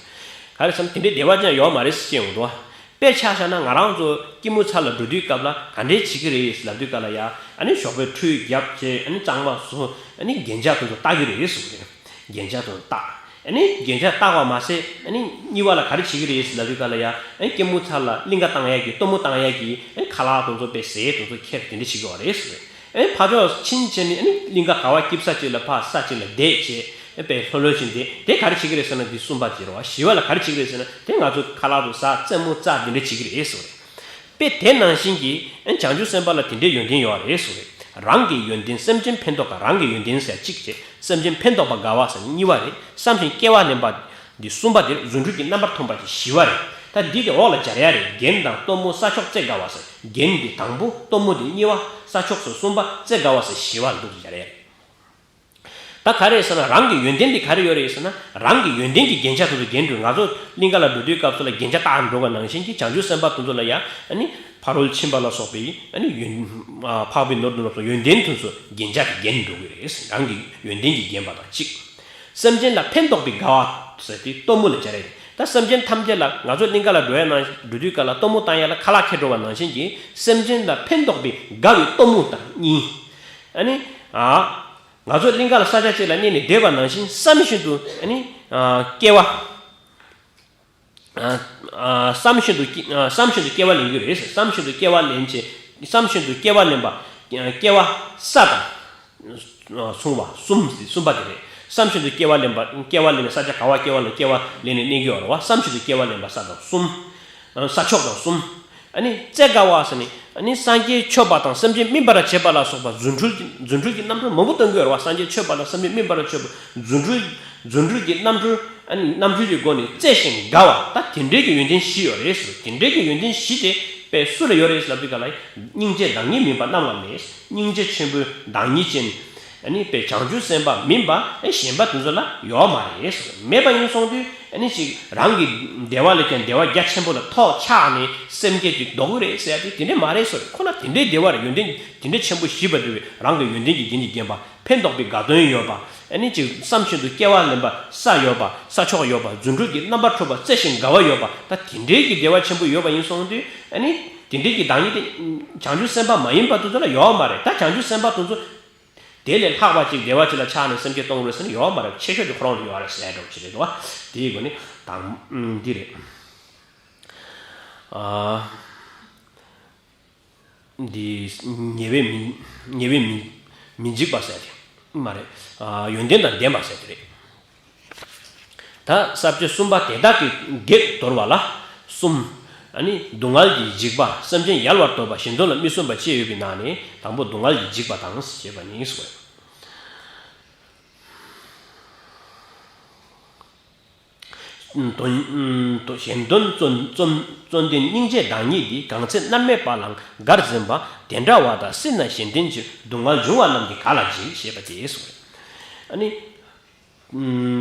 ག་རེ་ཟེར་ན་དེ་འདྲའི་བདེ་བ་ཅང་ཡོད་མ་རེད་ཟེར་བཤད་ཡོང་འདུག་དཔེ་ཆ་བཞག་ན་ང་རང་ཚོ་སྐྱེད་མོས་ཚལ་ལ་འགྲོ་དུས་སྐབས་ལ་ག་འདྲས་བྱེད་ཀྱི་རེད་ལབ་དུས་སྐབས་ལ་ཡ་ཨ་ནི་ཞོགས་པའི་ཁྲུས་རྒྱབ་བྱས་ཨ་ནི་གཙང་མ་བཟོ་ཨ་ནི་རྒྱན་ཆ་དེ་ཚོ་བཏགས་ཀྱི་རེད་གསུངས་རེད། རྒྱན་ཆ་དེ་ཚོ་བཏགས། ཨ་ནི་རྒྱན་ཆ་བཏགས་པ་མ་ཟད། ཨ་ནི་གཉིས་པ་ལ་ག་རེ་བྱེད་ཀྱི་རེད་ལབ་དུས་ག་ལ་ཡ། ཨ་ནི་སྐྱེད་མོས་ཚལ་ལ་གླིང་ག་བཏང་ཡ་གི་སྟོན་མོ་བཏང་ཡ་གི། ཨ་ནི་ཁ་ལག་དེ་ཚོ་དཔེ་ཟས་དེ་ཚོ་ཁྱེར་དེ་འདྲ་བྱེད་ཀྱི་ཡོད་རེད་ཟེར། ཨ་ནི་ཕར་ཕྱོགས་ཕྱིན་བྱས་ནས། ཨ་ནི་གླིང་ག་ག་བ་སྐྱིད་ས་ཅིག་ལ་ཕར་ས་ཅིག་ལ་བསྡད་བྱས། ཨ་ནི་དཔེ་ལྷོད་ལྷོད་བྱས་བསྡད་དེ་ག་རེ་བྱེད་ཀྱི་རེད་ཟེར་ན། འདི་གསུམ་པ་ཅིག་རེད་བ། བཞི་པ་ལ་ག་རེ་བྱེད་ཀྱི་རེད་ཟེར་ན། དེ་ང་ཚོ་ཁ་ལག་དེ་ཟ། རྩེད་མོ་རྩེ། དེ་འདྲ་བྱེད་ཀྱི་རེད་ཟེར་བ་རེད། དཔེ་དེ་ནང་བཞིན་གྱི། ཨ་ནི་བྱང་ཆུབ་སེམས་དཔའ་ལ་དེ་འདྲའི་ཡོན་ཏན་ཡོད་རེད་ཟེར་བ་རེད། རང་གི་ཡོན་ཏན། སེམས་ཅན་ཕན་འདོགས་པ། རང་གི་ཡོན་ཏན་ཟེར་གཅིག་བྱས། སེམས་ཅན་ཕན་འདོགས་པ་དགའ་བ་ཟེར་གཉིས་པ་རེད། བསམ་ཞིང་སྐྱེ་བ་ལེན་པ་འདི་གསུམ་པ། དེ་རྫུ་འཕྲུལ་གྱི་རྣམ་པར་ཐོན་པ་དེ་བཞི་པ་རེད། ད་འདི་དེ་འོག་ལ་སྦྱར་ཡ་རེད། རྒྱན་དང་སྟོན་མོ་ས་ཕྱོགས་རྩེ་དགའ་བ་ཟེར། རྒྱན་འདི་དང་པོ། སྟོན་མོ་འདི་གཉིས་པ། ས་ཕྱོགས་སུ་གསུམ་པ། རྩེ་དགའ་བ་ཟེར་བཞི་པ་ལ་འདུག་སྦྱར་ཡ་རེད། ད་ག་རེ་ཟེར་ན། རང་གི་ཡོན་ཏན་འདི་ག་རེ་ཡོད་རེད་ཟེར་ན། རང་གི་ཡོན་ཏན་གྱི་རྒྱན་ཆ་དེ་ཚོ་རྒྱན་འགྲོ། ང་ཚོ་གླིང་ག་ལ་འགྲོ་དུས་སྐབས་སུ་ལ་རྒྱན་ཆ་བཏགས་འགྲོ་བ་ནང་བཞིན་གྱི། བྱང་ཆུབ་སེམས་དཔའ་དེ་ཚོ་ལ་ཡ། ཨ་ནི་ཕ་རོལ་ཕྱིན་པ་ལ་སོགས་པའི། ཨ་ནི་ཡོན། ཨ། འཕགས་པའི་ནོར་དང་ལྡན་པ་སོགས་ཡོན་ཏན་དེ་ཚོ་རྒྱན་ཆ་གིས་བརྒྱན་འགྲོ་གི་རེད། རང་གི་ཡོན་ཏན་གྱིས་བརྒྱན་པ་དང་གཅིག་སེམས་ཅན་ལ་ཕན་འདོགས་པའི་དགའ་བ་ཟེར་དེ་སྟོན་མོ་ལ་སྦྱར་ཡ་རེད། ད་སེམས་ཅན་ཐམས་ཅད་ལ། ང་ཚོ་གླིང་ག་ལ་འགྲོ་ཡ་ནང་། འགྲོ་དུས་སྐབས་ལ་སྟོན་མོ་བཏང་ཡ་ལ་ཁ་ལག་ཁྱེར་འགྲོ་བ་ནང་བཞིན་གྱི། སེམས་ཅན་ལ་ཕན་འདོགས་པའི་དགའ་བའི་སྟོན་མོ་དང་གཉིས། ཨ་ནི། ཨ། ང་ཚོ་གླིང་ག་ལ་ས་ཆ་གཅིག་ལ་གནས་ནས་བསྡད་པ་ནང་བཞིན། བསམ་བཞིན་དུ། ཨ་ནི། ཨ། སྐྱེ་བ། ཨ། ཨ། བསམ་བཞིན་དུ་སྐྱེ། ཨ། བསམ་བཞིན་དུ་སྐྱེ་བ་ལེན་གྱི་རེད། བསམ་བཞིན་དུ་སྐྱེ་བ་ལེན་བྱས། བསམ་བཞིན་དུ་སྐྱེ་བ་ལེན་པ། སྐྱེ་བ་ས་དང་མཚུངས་པ། གསུམ། གསུམ་པ་དེ་རེད། བསམ་བཞིན་དུ་སྐྱེ་བ་ལེན་པ། སྐྱེ་བ་ལེན་ནས། ས་ཆ་ག་བ་སྐྱེ་བ་ལེན། སྐྱེ་བ་ལེན་ནས་གནས་ཀྱི་ཡོད་རེད་བ། བསམ་བཞིན་དུ་སྐྱེ་བ་ལེན་པ་ས་དང་གསུམ། ཨ། ས་ཕྱོགས་དང་གསུམ། ཨ་ནི་རྩེ་དགའ་བ་ཟེར་ནས། ཨ་ནི་སངས་རྒྱས་མཆོད་པ་དང་སེམས་ཅན་སྨིན་པར་བྱེད་པ་ལ་སོགས་པ་རྫུ་འཕྲུལ། རྫུ་འཕྲུལ་གྱི་རྣམ་འཕྲུལ་མང་པོ་སྟོན་གྱི་ཡོད་རེད་བ། སངས་རྒྱས་མཆོད་པ་དང་སེམས་ཅན་སྨིན་པར་བྱེད་པ། རྫུ་འཕྲུལ། རྫུ་འཕྲུལ་གྱི་རྣམ་འཕྲུལ། ཨ་ནི་རྣམ་འཕྲུལ་གྱི་སྒོ་ནས་རྩེ་ཞིང་དགའ་བ། ད་དེ་འདྲའི་གི་ཡོན་ཏན་བཞི་ཡོད་རེད་ཟེར། དེ་འདྲའི་གི་ཡོན་ཏན་བཞི་དེ་དཔེ་སུ་ལ་ཡོད་རེད་ལབ་དུས་ག་ལ། སྙིང་རྗེ་བདག་ཉིད་མིན་པ་རྣམས་ལ་མེད། སྙིང་རྗེ་ཆེན་པོའི་བདག་ཉིད་ཅན། ཨ་ནི་དཔེ་བྱང་ཆུབ་སེམས་དཔའ་མིན་པ། ཨེ། གཞན་པ་དེ་ཚོ་ལ་ཡོད་མ་རེད་ཟེར། མེད་པ་ཡིན་སོང་དུས། ཨ་ནི་ཅིག་རང་གི་བདེ་བ་ལས་ཀྱང་བདེ་བ་རྒྱ་ཆེན་པོ་ལ་ཐོགས་ཆགས་ནས་སེམས་བསྐྱེད་ཅིག་ལྡོག་གི་རེད་ཟེར་ཡ་དེ་དེ་འདྲ་མ་རེད་ཟེར། ཁོ་ན་དེ་འདྲའི་བདེ་བ་རེད། ཡོན་ཏན་དེ་འདྲའི་ཆེན་པོ་བཞི་པ་འདི་བས། རང་གི་ཡོན་ཏན་གྱི་རྒྱན་གྱིས་བརྒྱན་པ། ཕན་འདོགས་པའི་དགའ་སྟོན་ཡོད་པ། ཨ་ནི་ཅིག་བསམ་བཞིན་དུ་སྐྱེ་བ་ལེན་པ་ས་ཡོད་པ། ས་ཕྱོགས་ཡོད་པ། རྫུ་འཕྲུལ་གྱི་རྣམ་པར་འཕྲུལ་པ། རྩེ་ཞིང་དགའ་བ་ཡོད་པ། ད་དེ་འདྲའི་གི་བདེ་བ་ཆེན་པོ་ཡོད་པ་ཡིན་སོང་དུས། ཨ་ནི་དེ་འདྲའི་གི་བདག་ཉིད་དེ་བྱང་ཆུབ་སེམས་དཔའ་མ་ཡིན་པ་དེ་ཚོ་ལ་ཡོད་མ་རེད། ད་བྱང་ཆུབ་སེམས་དཔའ་དེ་ཚོ་དེ་ལས་ལྷག་པ་ཅིག་བདེ་བ་ཅིག་ལ་ཆགས་ནས་སེམས་བསྐྱེད་གཏོང་རེད་ཟེར་ན་ཡོད་མ་རེད། ཆེ་ཤོས་དེ་ཁོ་རང་ལ་ཡོད་རེད་ཟེར་འདྲ་བོ་ཅིག་རེད་དོ། དེའི་སྒོ་ནས་དང་། ཨ། འདི་རེད། ཨ། འདི་ཉེ་བའི་མི། ཉེ་བའི་མི། མི་འཇིགས་པ་ཟེར་དེ་མ་རེད། ཨ། ཡོན་ཏན་དང་ལྡན་པ་ཟེར་དེ་རེད། ད་ས་བཅད་གསུམ་པ་དེ་དག་གི་བགེགས་དོར་བ་ལ་གསུམ། ཨ་ནི་སྡུག་བསྔལ་གྱི་འཇིགས་པ། སེམས་ཅན་ཡལ་བར་དོར་བ། གཞན་དོན་ལ་མི་བརྩོན་པ་བཅས་ཡོད་པའི་ནང་ནས། དང་པོ་སྡུག་བསྔལ་གྱི་འཇིགས་པ་དང་ཞེས་པ་ནི་གསུངས། དོན། གཞན་དོན་བརྩོན། བརྩོན། བརྩོན་ལྡན་སྙིང་རྗེ་བདག་ཉིད་འདི། གང་ཚེ་མནར་མེད་པ་ལའང་དགར་འཛིན་པ། དེ་འདྲ་བ་དག་སྲིད་ན་གཞན་དོན་ཕྱིར། སྡུག་བསྔལ་འབྱུང་བ་རྣམས་ཀྱིས་ག་ལ་འཇིགས། ཞེས་པ་དེ་གསུངས། ཨ་ནི།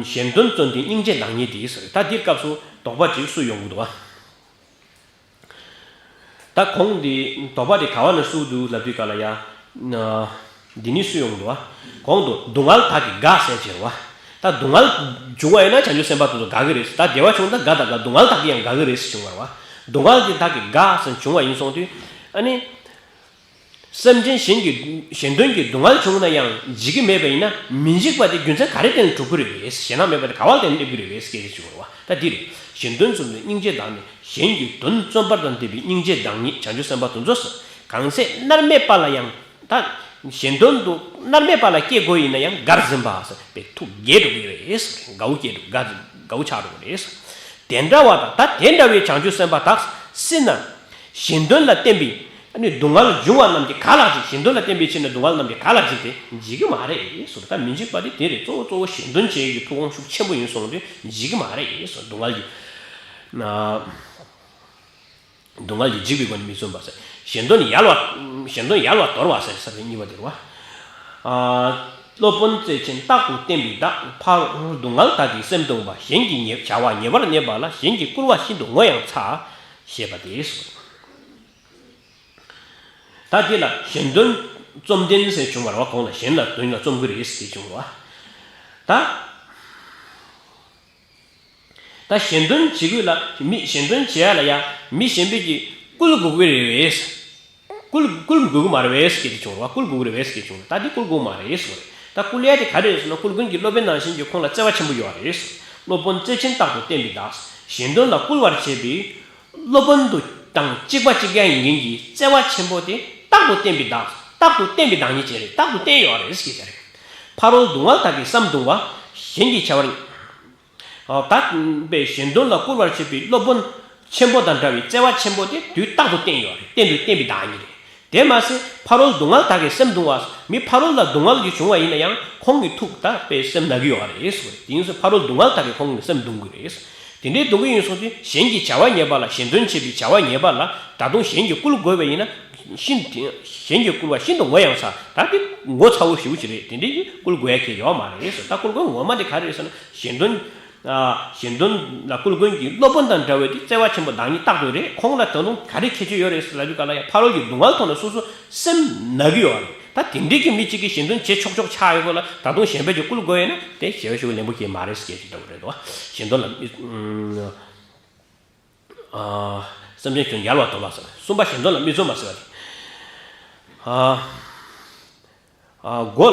གཞན་དོན་བརྩོན་ལྡན་སྙིང་རྗེ་བདག་ཉིད་འདི་ཟེར། ད་འདིའི་སྐབས་སུ་དོགས་པ་ཅིག་སུ་ཡོང་གི་འདུག་བ། ད་གོང་འདི་དོགས་པ་དེ་ག་བ་ནས་སུ་འདུག་ལབ་དུས་ག་ལ་ཡ། འདི་ནི་སུ་ཡོང་འདུག་བ། གོང་དུ་སྡུག་བསྔལ་དག་གིས་དགའ་ཟེར་བྱས་བ། ད་སྡུག་བསྔལ་བྱུང་བ་ཡིན་ན་བྱང་ཆུབ་སེམས་དཔའ་དེ་ཚོ་དགའ་གི་རེད། ད་བདེ་བ་བྱུང་ན་དགའ་དང་དགའ། སྡུག་བསྔལ་དག་གིས་ཡང་དགའ་གི་རེད་ཟེར་བྱུང་བ་རེད་བ། སྡུག་བསྔལ་དེ་དག་གིས་དགའ་ཟེར་བྱུང་བ་ཡིན་སོང་དུས། ཨ་ནི། སེམས་ཅན་གཞན་གྱི། གཞན་དོན་གྱི་སྡུག་བསྔལ་བྱུང་ན་ཡང་འཇིགས་ཀྱི་མེད་པ་ཡིན་ན། མི་འཇིགས་པ་དེ་རྒྱུ་མཚན་ག་རེ་བརྟེན་ནས་གྲུབ་ཀྱི་རེད་པས། ཞེ་སྡང་མེད་པ་དེ་ག་བ་བརྟེན་ནས་སླེབས་ཀྱི་རེད་པས་སྐད་ཆ་བྱུང་བ་རེད་བ། ད་འདི་རེད། གཞན་དོན་བརྩོན་ལྡན་སྙིང་རྗེ་བདག་ནི། གཞན་གྱི་དོན་བརྩོན་པ་དང་ལྡན་པའི་སྙིང་རྗེ་བདག་ཉིད་བྱང་ཆུབ་སེམས་དཔའ་དེ་ཚོ་ཟེར། གང་ཚེ་མནར་མེད་པ་ལ་ཡང་། ད་གཞན་དོན་དུ་མནར་མེད་པ་ལ་སྐྱེ་དགོས་ཡིན་ན་ཡང་དགར་འཛིན་པ་ཟེར་བའི་ཐུགས་དགྱེས་འགྲོ་གི་རེད་ཟེར། དགའ་བོ་སྐྱེ་འགྲོ། དགའ། དགའ་བོ་ཆགས་འགྲོ་གི་རེད་ཟེར། དེ་འདྲ་བ་དང་། ད་དེ་འདྲ་བའི་བྱང་ཆུབ་སེམས་དཔའ་དག་སྲིད་ན། གཞན་དོན་ལ་བརྟེན་པའི། ཨ་ནི་སྡུག་བསྔལ་འབྱུང་བ་རྣམས་ཀྱིས་ག་ལ་འཇིགས། གཞན་དོན་ལ་བརྟེན་པའི་ཕྱིར་ན་སྡུག་བསྔལ་རྣམས་ཀྱིས་ག་ལ་འཇིགས་ཏེ། འཇིགས་ཀྱི་མ་རེད་ཟེར། ད་མི་འཇིགས་པ་དེ་དེ་རེད། གཙོ་བོ་གཙོ་བོ་གཞན་དོན་བྱེད་ཀྱི་ཐུགས་དགོངས་ཤུགས་ཆེན་པོ་ཡིན་སོང་དུས་འཇིགས་ཀྱི་མ་རེད་ཟེར། སྡུག་བསྔལ་གྱི། ཨ། སྡུག་བསྔལ་གྱིས་འཇིགས་པའི་སྒོ་ནས་མི་བརྩོན་པ་ཟེར། གཞན་དོན་ཡལ་བ། གཞན་དོན་ཡལ་བར་དོར་བ་ཟེར་ས་བཅད་གཉིས་པ་དེ་རེད་བ། ཨ། སློབ་དཔོན་རྩེ་ཆེན་རྟག་ཏུ་བསྟེན་པའི་བདག། ཕ་རོལ་སྡུག་བསྔལ་དག་གིས་སེམས་གདུང་བ། གཞན་གྱི་ཉེ། བྱ་བ་ཉེ་བར་གནས་པ་ལ། གཞན་གྱི་སྐུར་བ་ཤིན་ཏུ་ངོ་ཡང་ཚ། ཞེས་པ་དེ་གསུངས། ད་འདི་ལ་གཞན་དོན་བརྩོན་ལྡན་ཟེར་བྱུང་བ་རེད་བ། གོང་ལ་གཞན་ལ་དོན་ལ་བརྩོན་གྱི་རེད་ཟེར་བྱུང་བ། ད། ད་གཞན་དོན་བྱེད་དགོས་ལ། མི་གཞན་དོན་བྱེད་ཡ་ལ་ཡ། མི་གཞན་པས་ཀྱིས་བསྐུལ་དགོས་ཀྱི་རེད་པས། བསྐུལ། བསྐུལ་དགོས་ཀྱི་མ་རེད་པས་སྐད་ཆ་བྱུང་བ། བསྐུལ་དགོས་ཀྱི་རེད་པས་སྐད་ཆ་བྱུང་བ། ད་འདི་བསྐུལ་དགོས་མ་རེད་ཟེར་བ་རེད། ད་བསྐུལ་ཡ་དེ་ག་རེ་རེད་ཟེར་ན། སློབ་དཔོན་གྱིས་སློབ་དཔོན་ནང་བཞིན་གྱི་ཁོང་ལ་བརྩེ་བ་ཆེན་པོ་ཡོད་རེད། སློབ་དཔོན་བརྩེ་ཆེན་རྟག་ཏུ་བསྟེན་པའི་བདག། གཞན་དོན་ལ་བསྐུལ་བར་བྱེད་པའི་སློབ་དཔོན་དུ་དང་གཅིག་པ་གཅིག་རྐྱང་ཡིན་མཁན་གྱི་བརྩེ་བ་ཆེན་པོ་དེ་རྟག་ཏུ་བསྟེན་པའི་བདག། རྟག་ཏུ་བསྟེན་པའི་བདག་ཉིད་ཅན་རེད། རྟག་ཏུ་བསྟེན་ཡོད་རེད་ཟེར་གྱི་རེད། ཕ་རོལ་སྡུག་བསྔལ་དག་གིས་སེམས་གདུང་བ། གཞན་གྱི་བྱ་བར། ད་པའི་གཞན་དོན་ལ་བསྐུལ་བར་བྱེད་པའི་སློབ་དཔོན་ཆེན་པོ་དང་འདྲ་བའི་བརྩེ་བ་ཆེན་པོ་དེ་དུས་རྟག་ཏུ་བསྟེན་ཡོད་རེད། བསྟེན་དུ་བསྟེན་པའི་བདག་ཉིད་རེད། དེ་མ་ཟད་ཕ་རོལ་སྡུག་བསྔལ་དག་གིས་སེམས་གདུང་བ། མི་ཕ་རོལ་ལ་སྡུག་བསྔལ་གྱི་བྱུང་བ་ཡིན་ན་ཡང་ཁོང་གི་ཐུགས་ད་པའི་སེམས་ན་གི་ཡོད་རེད་ཟེར་བ་རེད། དེ་ཡིན་ཙང་ཕ་རོལ་སྡུག་བསྔལ་དག་གིས་ཁོང་གི་སེམས་གདུང་གི་རེད། དེ་འདྲའི་གདུང་གི་ཡིན་སོང་ཙང་གཞན་གྱི་བྱ་བ་ཉེས་པ་ལ། གཞན་དོན་བྱེད་པའི་བྱ་བ་ཉེས་པ་ལ་ད་དུང་གཞན་གྱིས་བསྐུལ་དགོས་པ་ཡིན་ན། ཤིན། གཞན་གྱིས་བསྐུལ་བ་ཤིན་ཏུ་ངོ་ཡང་ཚ། ད་དེ་ངོ་ཚ་བོ་ཞེ་པོ་ཅིག་རེད། དེ་འདྲའི་བསྐུལ་དགོས་ཡ་གལ་ཡོད་མ་རེད་ཟེར། ད་བསྐུལ་དགོས་ངོ་མ་དེ་ག་རེ་རེད་ཟེར་ན། གཞན་དོན། ཨ། གཞན་དོན་ལ་བསྐུལ་མཁན་གྱི་སློབ་དཔོན་དང་འདྲ་བའི་དེ་བརྩེ་བ་ཆེན་པོ་བདག་ཉིད་རྟག་ཏུ་རེད། ཁོང་ལ་ད་དུང་ག་རེ་ཁྱད་ཆོས་ཡོད་རེད་ཟེར་ལབ་དུས་ག་ལ་ཡ། ཕ་རོལ་གྱི་སྡུག་བསྔལ་ཐོག་ནས་སོ་སོ་སེམས་ན་གི་ཡོད་རེད། ད་དེ་འདྲའི་གི་མི་གཅིག་གིས་གཞན་དོན་བྱེད་ཆོག་ཆོག་ཆགས་ཡོད་སྐོར་ལ་ད་དུང་གཞན་པས་ཀྱི་བསྐུལ་དགོས་ཡོད་ན་དེ་ཞེ་པོ་ཞེ་པོ་ལན་པོ་སྐྱེས་མ་རེད་ཟེར་གྱི་འདུག་རེད་དོ། གཞན་དོན་ལ་མི། ཨ། སེམས་ཅན་ཁྱོད་ཡལ་བར་དོར་བ་ཟེར། གསུམ་པ་གཞན་དོན་ལ་མི་བརྩོན་པ་ཟེར་བ་དེ། ཨ། ཨ། མགོ།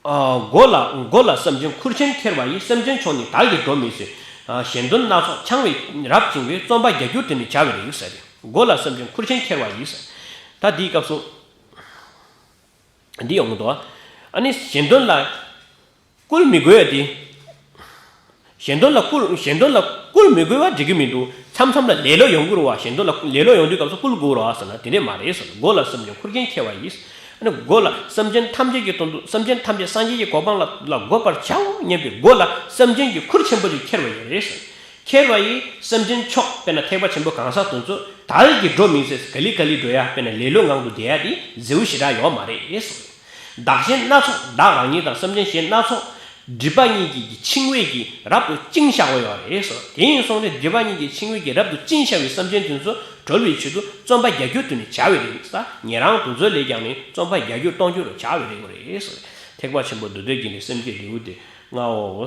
ཨ། མགོ་ལ། མགོ་ལ་སེམས་ཅན་ཁུར་ཆེན་ཁྱེར་བ་ཡིས། སེམས་ཅན་མཆོག་ནི་དལ་གྱིས་འགྲོ་མི་བཟོད། ཨ། གཞན་དོན་སྣ་ཚོགས་འཆང་བའི་རབ་བཅིངས་པའི། བརྩོན་པ་རྒྱ་གྱུར་དེ་ནི་བྱ་བའི་རིགས་ཟེར་ཏེ། མགོ་ལ་སེམས་ཅན་ཁུར་ཆེན་ཁྱེར་བ་ཡིས། ད་འདིའི་སྐབས་སུ། འདི་ཡོང་གི་འདུག་ཨ་ནི་གཞན་དོན་ལ་བསྐུལ་མི་དགོས་ཡ་དེ། གཞན་དོན་ལ་བསྐུལ། གཞན་དོན་ལ་བསྐུལ་མི་དགོས་པ་འགྲིག་གི་མི་འདུག་མཚམས་མཚམས་ལ་ལེ་ལོ་ཡོང་གི་རེད་བ། གཞན་དོན་ལ་ལེ་ལོ་ཡོང་དུས་སྐབས་སུ་བསྐུལ་དགོས་རེད་བ་ཟེར་ན་དེ་འདྲས་མ་རེད་ཟེར། མགོ་ལ་སེམས་ཅན་ཁུར་ཆེན་ཁྱེར་བ་ཡིས། ཨ་ནི་མགོ་ལ་སེམས་ཅན་ཐམས་ཅད་ཀྱི་དོན་དུ། སེམས་ཅན་ཐམས་ཅད་སངས་རྒྱས་ཀྱི་གོ་འཕང་ལ་ལ་འགོད་པར་བྱའོ་སྙམ་པའི་མགོ་ལ་སེམས་ཅན་གྱི་ཁུར་ཆེན་པོ་ཞིག་ཁྱེར་བ་ཡིན་རེད་ཟེར། ཁྱེར་བ་ཡིས་སེམས་ཅན་མཆོག་དཔེར་ན་ཐེག་པ་ཆེན་པོའི་གང་ཟག་དེ་ཚོ་དལ་གྱིས་འགྲོ་མི་བཟོད། ག་ལེ་ག་ལེ་འགྲོ་ཡ། དཔེར་ན་ལེ་ལོའི་ངང་དུ་བསྡད་ཡ་དེ་མཛེས་པོ་ཞེ་དྲག་ཡོད་མ་རེད་ཟེར། བདག་གཞན་སྣ་ཚོགས། བདག་རང་ཉིད་དང་སེམས་ཅན་གཞན་སྣ་ཚོགས། སྒྲིབ་པ་གཉིས་ཀྱི་འཆིང་བས་ཀྱིས་རབ་ཏུ་བཅིངས་བཞག་པ་ཡོད་རེད་ཟེར། དེ་ཡིན་སོང་སྟེ་སྒྲིབ་པ་གཉིས་ཀྱི་འཆིང་བས་ཀྱིས་རབ་ཏུ་བཅིངས་བཞག་པའི་སེམས་ཅན་དེ་ཚོ་གྲོལ་བའི་ཆེད་དུ་བརྩོན་པ་རྒྱ་གྱུར་དུ་ནི་བྱ་བའི་རིགས་ཟེར། ཉན་རང་དེ་ཚོ་ལས་ཀྱང་ནི་བརྩོན་པ་རྒྱ་གྱུར་གཏོང་རྒྱུར་བྱ་བའི་རིགས་རེད་ཟེར། ཐེག་པ་ཆེན་པོ་མདོ་སྡེ་རྒྱན་ནི་སེམས་བསྐྱེད་ལེའུ་སྟེ་ལྔའོ།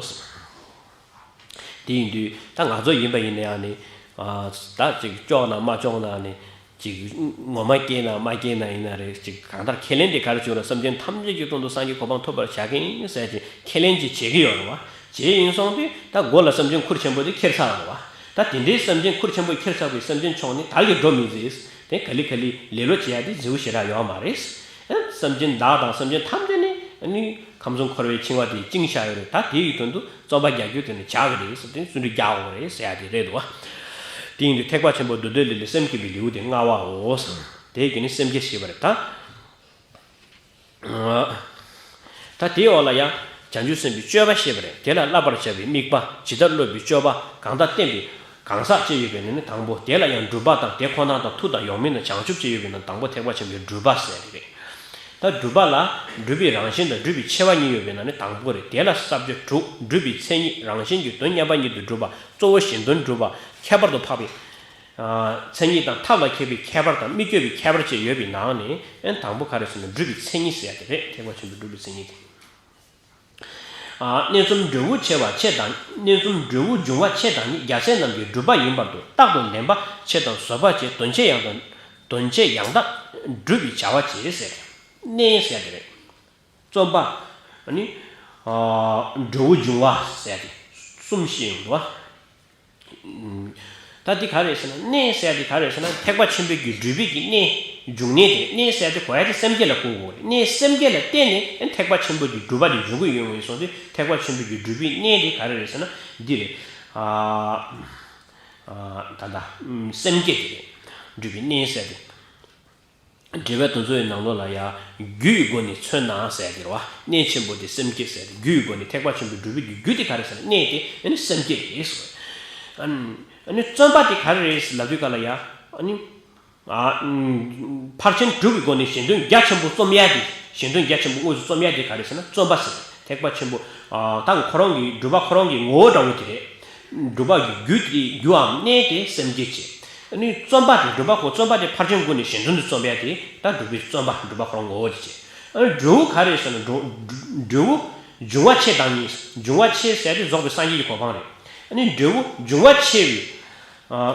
དེ་ཡིན་དུས་ད་ང་ཚོ་ཡིན་པ་ཡིན་ན་ཡང་ནི། ཨ། ད་ཅིག་ལྕོགས་ན་མ་ལྕོགས་ན་ནི། ཅིག་ངོ་མ་སྐྱེས་ན་མ་སྐྱེས་ན་ཡིན་ན་རེད། ཅིག་གང་ལྟར་ཁས་ལེན་དེ་ག་རེ་བྱུང་ན། སེམས་ཅན་ཐམས་ཅད་ཀྱི་དོན་དུ་སངས་རྒྱས་གོ་འཕང་ཐོབ་པར་བྱ་གི་ཡིན་ཟེར་ཅིག་ཁས་ལེན་ཅིག་བྱེད་ཀྱི་ཡོད་རེད་བ། བྱས་ཡིན་སོང་དུས་ད་མགོ་ལ་སེམས་ཅན་ཁུར་ཆེན་པོ་དེ་ཁྱེར་ཚར་རེད་བ། ད་དེ་འདྲའི་སེམས་ཅན་ཁུར་ཆེན་པོ་ཁྱེར་ཚར་བའི་སེམས་ཅན་མཆོག་ནི་དལ་གྱིས་འགྲོ་མི་མཛེས། དེ་ག་ལེ་ག་ལེ་ལེ་ལོ་བྱེད་ཡ་དེ་མཛེས་པོ་ཞེ་དྲག་ཡོད་མ་རེད། ཨ། སེམས་ཅན་བདག་དང་སེམས་ཅན་ཐམས་ཅད་ནི་ནི་ཁམས་གསུམ་འཁོར་བའི་འཆིང་བ་དེས་བཅིངས་བཞག་ཡོད་རེད། ད་དེ་ཡི་དོན་དུ་བརྩོན་པ་རྒྱ་གྱུར་དེ་ནི་བྱ་གི་རེད་ཟེར་ཏེ་བརྩོན་འགྲུས་རྒྱག་དགོས་རེད་ཟེར་ཡ་དེ་རེད་འདུག་བ། དེ་ཡིན་དུས་ཐེག་པ་ཆེན་པོ་མདོ་སྡེ་ལས་ལས་སེམས་བསྐྱེད་པའི་ལེའུ་སྟེ་ལྔ་པའོ། དེ་གི་ནི་སེམས་བསྐྱེད་ཞེས་པ་རེད་ད། ད་དེའི་འོག་ལ་ཡང་བྱང་ཆུབ་སེམས་དཔའི་སྤྱོད་པ་བཤད་པ་རེད། དེ་ལ་བསླབ་པར་བྱ་བའི་དམིགས་པ། ཇི་ལྟར་སློབ་པའི་སྤྱོད་པ། གང་དག་བསྟན་པའི་གང་ཟག་བཅས་ཡོད་པས་ན་ནི་དང་པོ། དེ་ལ་ཡང་སྒྲུབ་པ་དང་དེ་ཁོ་ན་དང་མཐུ་དང་ཡོངས་སྨིན་དང་བྱང་ཆུབ་བཅས་ཡོད་པས་ན་དང་པོ་ཐེག་པ་ཆེན་པོའི་སྒྲུབ་པ་ཟེར་གྱི་རེད། ད་སྒྲུབ་པ་ལ་སྒྲུབ་པའི་རང་བཞིན་དང་སྒྲུབ་པའི་ཆེ་བ་གཉིས་ཡོད་པས་ན་ནི་དང་པོ་རེད། དེ་ལ་ས་བཅད་དྲུག་སྒྲུབ་པའི་མཚན་ཉིད། རང་བཞིན་གྱིས་དོན་མཉམ་པ་ཉིད་དུ་སྒྲུབ་པ། གཙོ་བོ་གཞན་དོན་སྒྲུབ་པ། ཁྱད་པར་དུ་འཕགས་པའི། ཨ། མཚན་ཉིད་དང་ཐབས་ལ་མཁས་པའི་ཁྱད་པར་དང་མི་བསྐྱོད་པའི་ཁྱད་པར་བཅས་ཡོད་པའི་ནང་ནས་ཨན་དང་པོ་ག་རེ་ཟེར་ན་སྒྲུབ་པའི་མཚན་ཉིད་ཟེར་ཡ་དེ་རེད། ཐེག་པ་ཆེན་པོའི་སྒྲུབ་པའི་མཚན་ཉིད་དེ། ཨ། གནས་གསུམ་འབྲས་བུ་ཆེ་བ་ཆེ་དང་། གནས་གསུམ་འབྲས་བུ་འབྱུང་བ་ཆེ་དང་ནི། རྒྱལ་སྲས་རྣམས་ཀྱི་སྒྲུབ་པ་ཡིན་པར་འདོད། རྟག་ཏུ་ལེན་པ་ཆེ་དང་བཟོད་པ་ཆེ། དོན་ཆེ་ཡང་དག་དོན་ཆེ་ཡང་དག་སྒྲུབ་པའི་བྱ་བ་ཆེ་ཟེར། གནས་ཟེར་ཡ་དེ་རེད། བརྩོན་པ། ཨ་ནི། ཨ། འབྲས་བུ་འབྱུང་བ་ཟེར་ཡ་དེ་གསུམ་བཤད་ཡོང་འདུག་བ། ད་འདི་ག་རེད་ཟེར་ན། གནས་ཟེར་ཡ་དེ་ག་རེད་ཟེར་ན། ཐེག་པ་ཆེན་པོའི་གི་སྒྲུབ་པའི་གི་གནས། འབྱུང་གནས་དེ། གནས་ཟེར་ཡ་དེ་གོ་ཡ་དེ་སེམས་བསྐྱེད་ལ་གོ་དགོས་རེད། གནས་སེམས་བསྐྱེད་ལ་བརྟེན་ནས་ཐེག་པ་ཆེན་པོའི་གི་སྒྲུབ་པ་དེ་འབྱུང་གི་ཡོད་ངེས་སོང་སྟེ། ཐེག་པ་ཆེན་པོའི་གི་སྒྲུབ་པའི་གནས་དེ་ག་རེ་རེད་ཟེར་ན་འདི་རེད། ཨ། ཨ། ད་ལྟ་སེམས་བསྐྱེད་དེ་རེད། སྒྲུབ་པའི་གནས་ཟེར་ཡ་དེ། འགྲེལ་པ་དེ་ཚོའི་ནང་ལོགས་ལ་ཡ། རྒྱུ་ཡི་སྒོ་ནས་མཚོན་ན་ཟེར་ཡ་དེ་རེད་བ། གནས་ཆེན་པོ་དེ་སེམས་བསྐྱེད་ཟེར་ཡ་དེ། རྒྱུ་ཡི་སྒོ་ནས་ཐེག་པ་ཆེན་པོའི་སྒྲུབ་པའི་རྒྱུ་དེ་ག་རེ་ཟེར་ན་གནས་དེ་ཨ་ནི་སེམས་བསྐྱེད་རེད་ཟེར་བ། ཨ་ནི་བརྩོན་པ་དེ་ག་རེ་རེད་ལབ་དུས་ག་ལ་ཡ། ཨ་ནི། ཨ། ཕར་ཕྱིན་དྲུག་གི་སྒོ་ནས་གཞན་དོན་རྒྱ་ཆེན་པོ་རྩོམ་ཡ་དེ། གཞན་དོན་རྒྱ་ཆེན་པོ་དངོས་སུ་རྩོམ་ཡ་དེ་ག་རེ་ཟེར་ན་བརྩོན་པ་ཟེར། ཐེག་པ་ཆེན་པོ། ཨ། ད་ཁོ་རང་གི་སྒྲུབ་པ་ཁོ་རང་གི་ངོ་བོ་འདྲ་བོ་དེ་རེད། སྒྲུབ་པ་གི་རྒྱུ་དེ་རྒྱུའམ་གནས་དེ་སེམས་བསྐྱེད་བྱེད། ཨ་ནི་བརྩོན་པ་དེ་སྒྲུབ་པ་ཁོ་བརྩོན་པ་དེ་ཕར་ཕྱིན་སྒོ་ནས་གཞན་དོན་དུ་བརྩོན་པ་དེ་ད་སྒྲུབ་པའི་བརྩོན་པ་སྒྲུབ་པ་ཁོ་རང་ངོ་བོ་དེ་བྱེད། ཨ་ནི་འབྲས་བུ་ག་རེ་ཟེར་ན་འབྲས་འབྲས་བུ་འབྱུང་བ་ཆེ་དང་ནི། འབྱུང་བ་ཆེ་ཟེར་དེ་རྫོགས་པའི་སངས་རྒྱས་ཀྱི་གོ་འཕང་རེད། ཨ་ནི་འབྲས་བུ་འབྱུང་བ་ཆེ་བའི། ཨ།